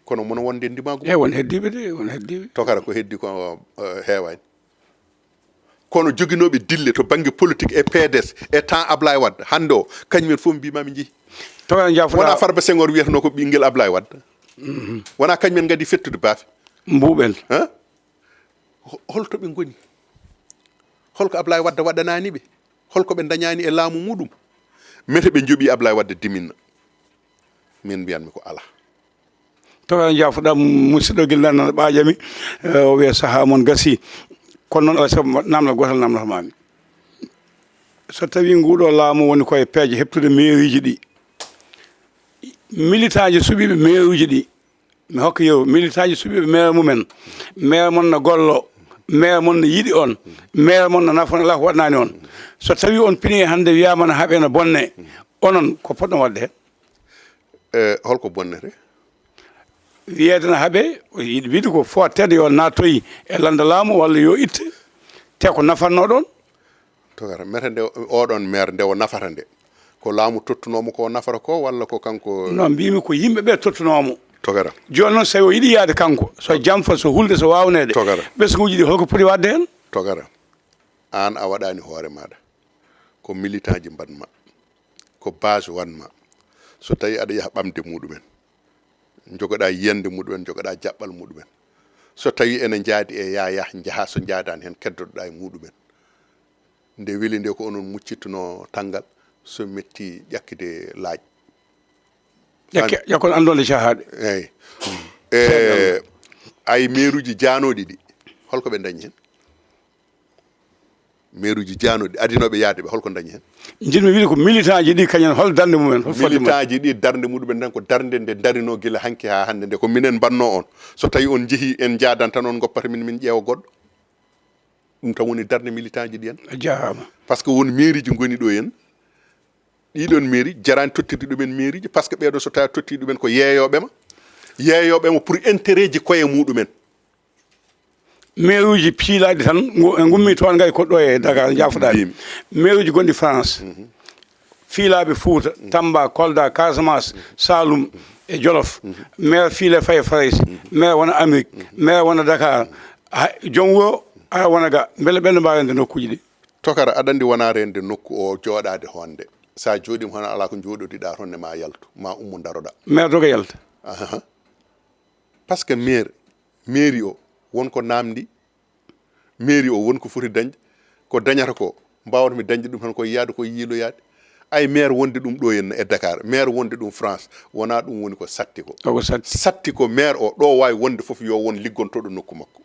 Kono mono wonde ndimaagu. E won heddiiɓe de, won heddiiɓe. Tokara ko heddi ko, eh, heewaani. Kono joginooɓe dille to bannge politique e P D S e temps Ablaye Wade, hannde o, kañum en fof mbiima mi njehi. Tokara jaafoɗa. Wona Farba Senghor wiyatnoo ko ɓinngel Ablaye Wade? Mhm. Wona kañum en ngadi fettude baafe? Mbuuɓen. Hein? Ho-, holto ɓe ngoni? Holko Ablaye Wade waɗanaani ɓe? Holko ɓe ndañaani e laamu muɗum? Mete ɓe njoɓi Ablaye Wade diminna? Min mbiyanmi ko alaa. Tawa jaafoɗa musidɗo gila nana ɓaaƴami, eh, o wiya sahaa mon gasi. Kono noon alaa sabu namdal gootal namdoto mami. So tawi nguɗo laamu woni koye peeje heɓtude mairie ji ɗi, militant ji suɓiɓe mairie ji ɗi, mi hokka yeru, militant ji suɓiɓe maire mumen, maire mon no gollo, maire mon no yiɗi on, maire mon no nafa on, alaa ko waɗanaani on. So tawi on pini hannde wiyama no haaɓe no bonne, onon ko poɗɗon waɗde heen? E holko bonnete? Wiyeede no haaɓe, o yiɗi wiide ko footeede yo nattoy e lannda laamu walla yo itte, te ko nafatnoo ɗoon. Tokara, mete nde oɗon maire nde o nafata nde, ko laamu tottunoomo ko o nafata ko walla ko kanko? Non, mbiymi ko yimɓe ɓe tottunoomo. Tokara. Jooni noon, so o yiɗi yaade kanko, so jamfa, so hulde, so waawneede, tokara, ɓesnguuji ɗi holko poti waɗde heen? Tokara, aan a waɗaani hoore maaɗa. Ko militant ji mbaɗma, ko base waɗma. So tawi aɗa yaha ɓamde muɗumen, njogoɗa yiyannde muɗumen, njogoɗa jaɓɓal muɗumen. So tawi ene njaadi e yaya, njaha, so njaadaani heen, keddotoɗa e muɗumen. Nde weli nde ko onon muccittuno tanngal, so metti ƴakkide laaƴ. Ƴakke, ƴakkon anndonde cahaaɗe. Eeyi. E, Ay, meeruuji jaanooɗi ɗi, holko ɓe dañi heen? Meeruuji jaanooɗi, adinooɓe yahde ɓe, holko dañi heen? Njiɗmi wiide ko militant ji ɗi, kañum, hol darnde mumen, hol fodde mumen? Militant ji ɗi, darnde muɗumen tan ko darnde nde darinoo gila hanki haa hannde nde, ko minen mbannoo on. So tawi on njehii, en njaadan tan, on ngoppata min, min ƴeewa goɗɗo. Ɗum tan woni darnde militant ji ɗi en. A jaaraama. Parce que won mairie ji ngoni ɗo en. Ɗiɗon mairie jarani tottirde ɗumen mairie ji, parce que ɓeɗo so tawi totti ɗumen ko yeeyoɓe ma. Yeeyoɓe ma pour intérêt ji koye muɗumen. Meeruuji piilaaɗi tan, ngu- e ngummi toon, ngay ko ɗo e Dakar, jaafoɗaani. Meeruuji gonɗi France, fiilaaɓe Fuuta, Tamba, Kolda, Casamance, Saloum e Jolof. Maire fiile faye Farayse, maire wona Amérique, maire wona Dakar. Hay joom wuro ara wona ga, mbele ɓen no mbaawende nokkuuji ɗi? Tokara, aɗa anndi wona rende nokku o jooɗaade honde. Sa jooɗiima hono alaa ko njooɗodiɗa toon ne ma yaltu, ma ummu ndaroɗa. Maire doga yalta. Ahan. Parce que maire, mairie o won ko namdi, mairie o won ko foti dañde, ko dañata ko, mbawatmi dañde ɗum tan ko yiyade, ko yiiloyade. Ay, maire wonde ɗum ɗo henna e Dakar, maire wonde ɗum France, wona ɗum woni ko satti ko. Ko satti. Satti ko maire o ɗo wawi wonde fof yo won liggontoɗo nokku makko.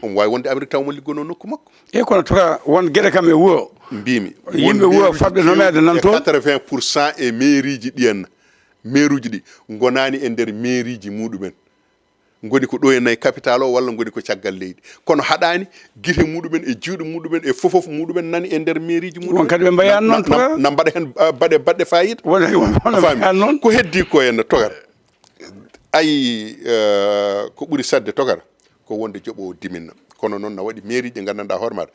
Omo wawi wonde Amérique taw mo liggono nokku makko. E kono toka won geɗe kam e wuro. Mbimi Yimɓe wuro fadɓe nomeede nan toon. Quatre-vingts pour cent e mairie ji ɗi henna, mairie uji ɗi gonani e nder mairie ji muɗumen. Ngoni ko ɗo e nayi capital o walla ngoni ko caggal leydi, kono haɗani gite muɗumen e juuɗe muɗumen e fofof muɗumen nani e nder mairie ji muɗumen. Won kadi ɓe mbayani noon. Na mbaɗa hen baɗe baɗɗe fayida. Won mbayani noon. Ko heddi ko henna, Tokar, ay, ko ɓuri sadde, Tokar, ko wonde joɓowo diminna. Kono noon na waɗi mairie ji gandanɗa hoore maɗa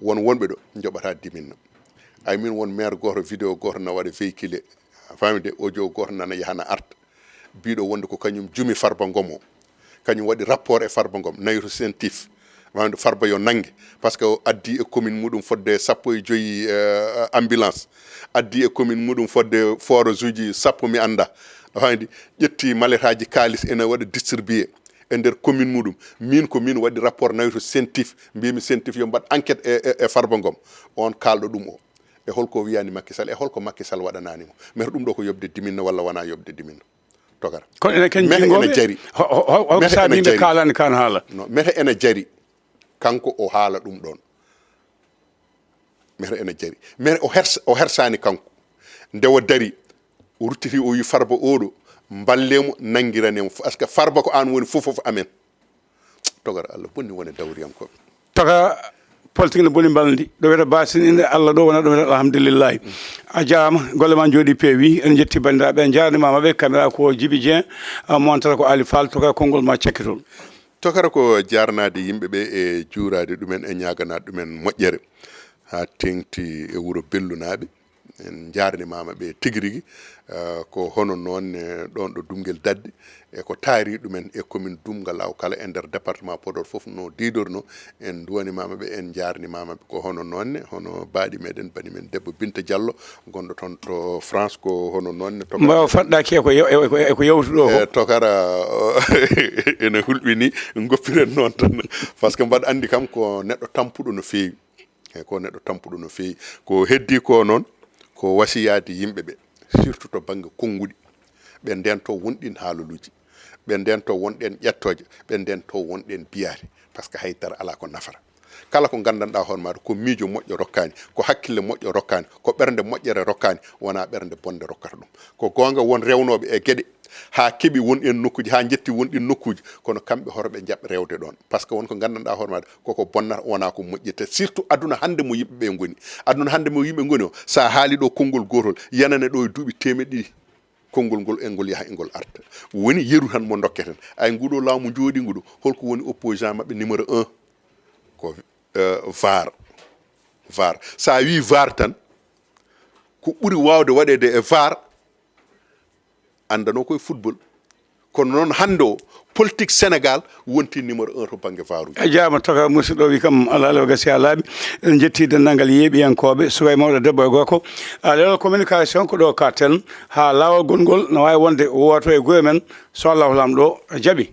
won wonɓe ɗo joɓata diminna. Ay, min won maire goto, vidéo goto na waɗa véhiculé, a faami de, audio goto nana yahana arta, biɗo wonde ko kañum jumi Farba Ngom o, kañum waɗi rapport e Farba Ngom, nayoto sentif, a faami de, Farba yo nangge, parce que o addi e commune muɗum fodde sappo e joyi ambulance, addi e commune muɗum fodde forage uji sappo mi anda, a faami de, ƴetti maletaji kalis ene waɗa distribué e nder commune muɗum. Min ko min waɗi rapport nawi to sentif, mbimi sentif yo mbaɗ enquête e, e, e Farba Ngom, on kalɗo ɗum o. E holko wiyani Macky Sall, e holko Macky Sall waɗanani mo? Mete ɗum ɗo ko yoɓde diminna walla wona yoɓde diminna? Tokara. Kono ene ken Mete jingoɓe ene jari. Ho- ho- holko Mete saabi ene yimɓe jari. Kalani kan haala? No, mete ene jari. Kanko o haala ɗum ɗon. Mete ene jari. Mete o hersa, o hersani kanko. Nde o dari, o ruttiti, o wi Farba oɗo, mballe mo, nangirane mo, parce que Farba ko an woni fofof amen. Tokara, Allah bonni wone dawriyankoɓe. Toka politique no boni mbalndi, ɗo wiyata basin inde Allah, ɗo wona ɗo wiyata alhamdulillahi. A jaama, golle ma jooɗi peewi, en jetti bandiraɓe, en jarnima maɓe, caméra ko Djiby Dieng, montata ko Ali Fall, toka konngol ma cakkitol. Tokara, ko jarnade yimɓe ɓe e juurade ɗumen e ñaganade ɗumen moƴƴere ha tengti e wuro Bellunaɓe. En jarnimama ɓe tigi rigi. Ko hono noon ne ɗon ɗo Dumgel Dadde e ko taari ɗumen e commune Dumgalaw kala e nder département Podor fof no diidorno. En duwanimama ɓe, en jarnimama ɓe. Ko hono noon ne, hono baaɗi meɗen, bani men debbo Binta Diallo, gonɗo toon to France, ko hono noon ne. Tokara, mbawa faɗɗaki e ko yew- e ko- e ko yewtuɗo ko. E, Tokara, ene hulɓini, goppiren noon tan, parce que mbaɗa andi kam ko neɗɗo tampuɗo no feewi. E, ko neɗɗo tampuɗo no feewi. Ko heddi ko noon, ko wasiyade yimɓe ɓe, surtout to bangge konnguɗi. Ɓe ndento wonɗin haalaluuji, ɓe ndento wonɗen ƴettooje, ɓe ndento wonɗen biyaade, parce que haydara alaa ko nafata. Kala ko nganndanɗaa hoore maaɗa ko miijo moƴƴo rokkaani, ko hakkille moƴƴo rokkaani, ko ɓernde moƴƴere rokkaani, wonaa ɓernde bonnde rokkata ɗum. Ko goonga, won rewnooɓe e geɗe, haa keɓi won en nokkuuji, haa njetti won ɗin nokkuuji, kono kamɓe hoto ɓe njaɓ rewde ɗoon. Parce que won ko nganndanɗaa hoore maaɗa koko bonnata, wonaa ko moƴƴirta. Surtout aduna hannde mo yimɓe ɓe ngoni. Aduna hannde mo yimɓe ngoni o, so a haali ɗo konngol gootol, yanane ɗo e duuɓi teemeɗe ɗiɗi. Konngol ngol, engol yaha, engol arta. Woni yeru tan mo ndokketen. Ay, nguɗo laamu jooɗi nguɗo, holko woni opposant maɓɓe numéro un? Ko, eh, var. Var. So a wi var tan, ko ɓuri waawde waɗeede e var, anndano koye football. Kono noon hannde o, politique Sénégal wonti numéro un to bannge varuuji. A jaama, Tokara, musidɗo wi kam, alaa, alaa, o gasi, a laaɓi. En njetti denndaangal yeeɓiyankooɓe, suka e mawɗo, debbo e gorko. A, Leral Communication ko ɗo katten, haa laawol gonngol no waawi wonde wooto e gure men, so Allahu Laamɗo jaɓi.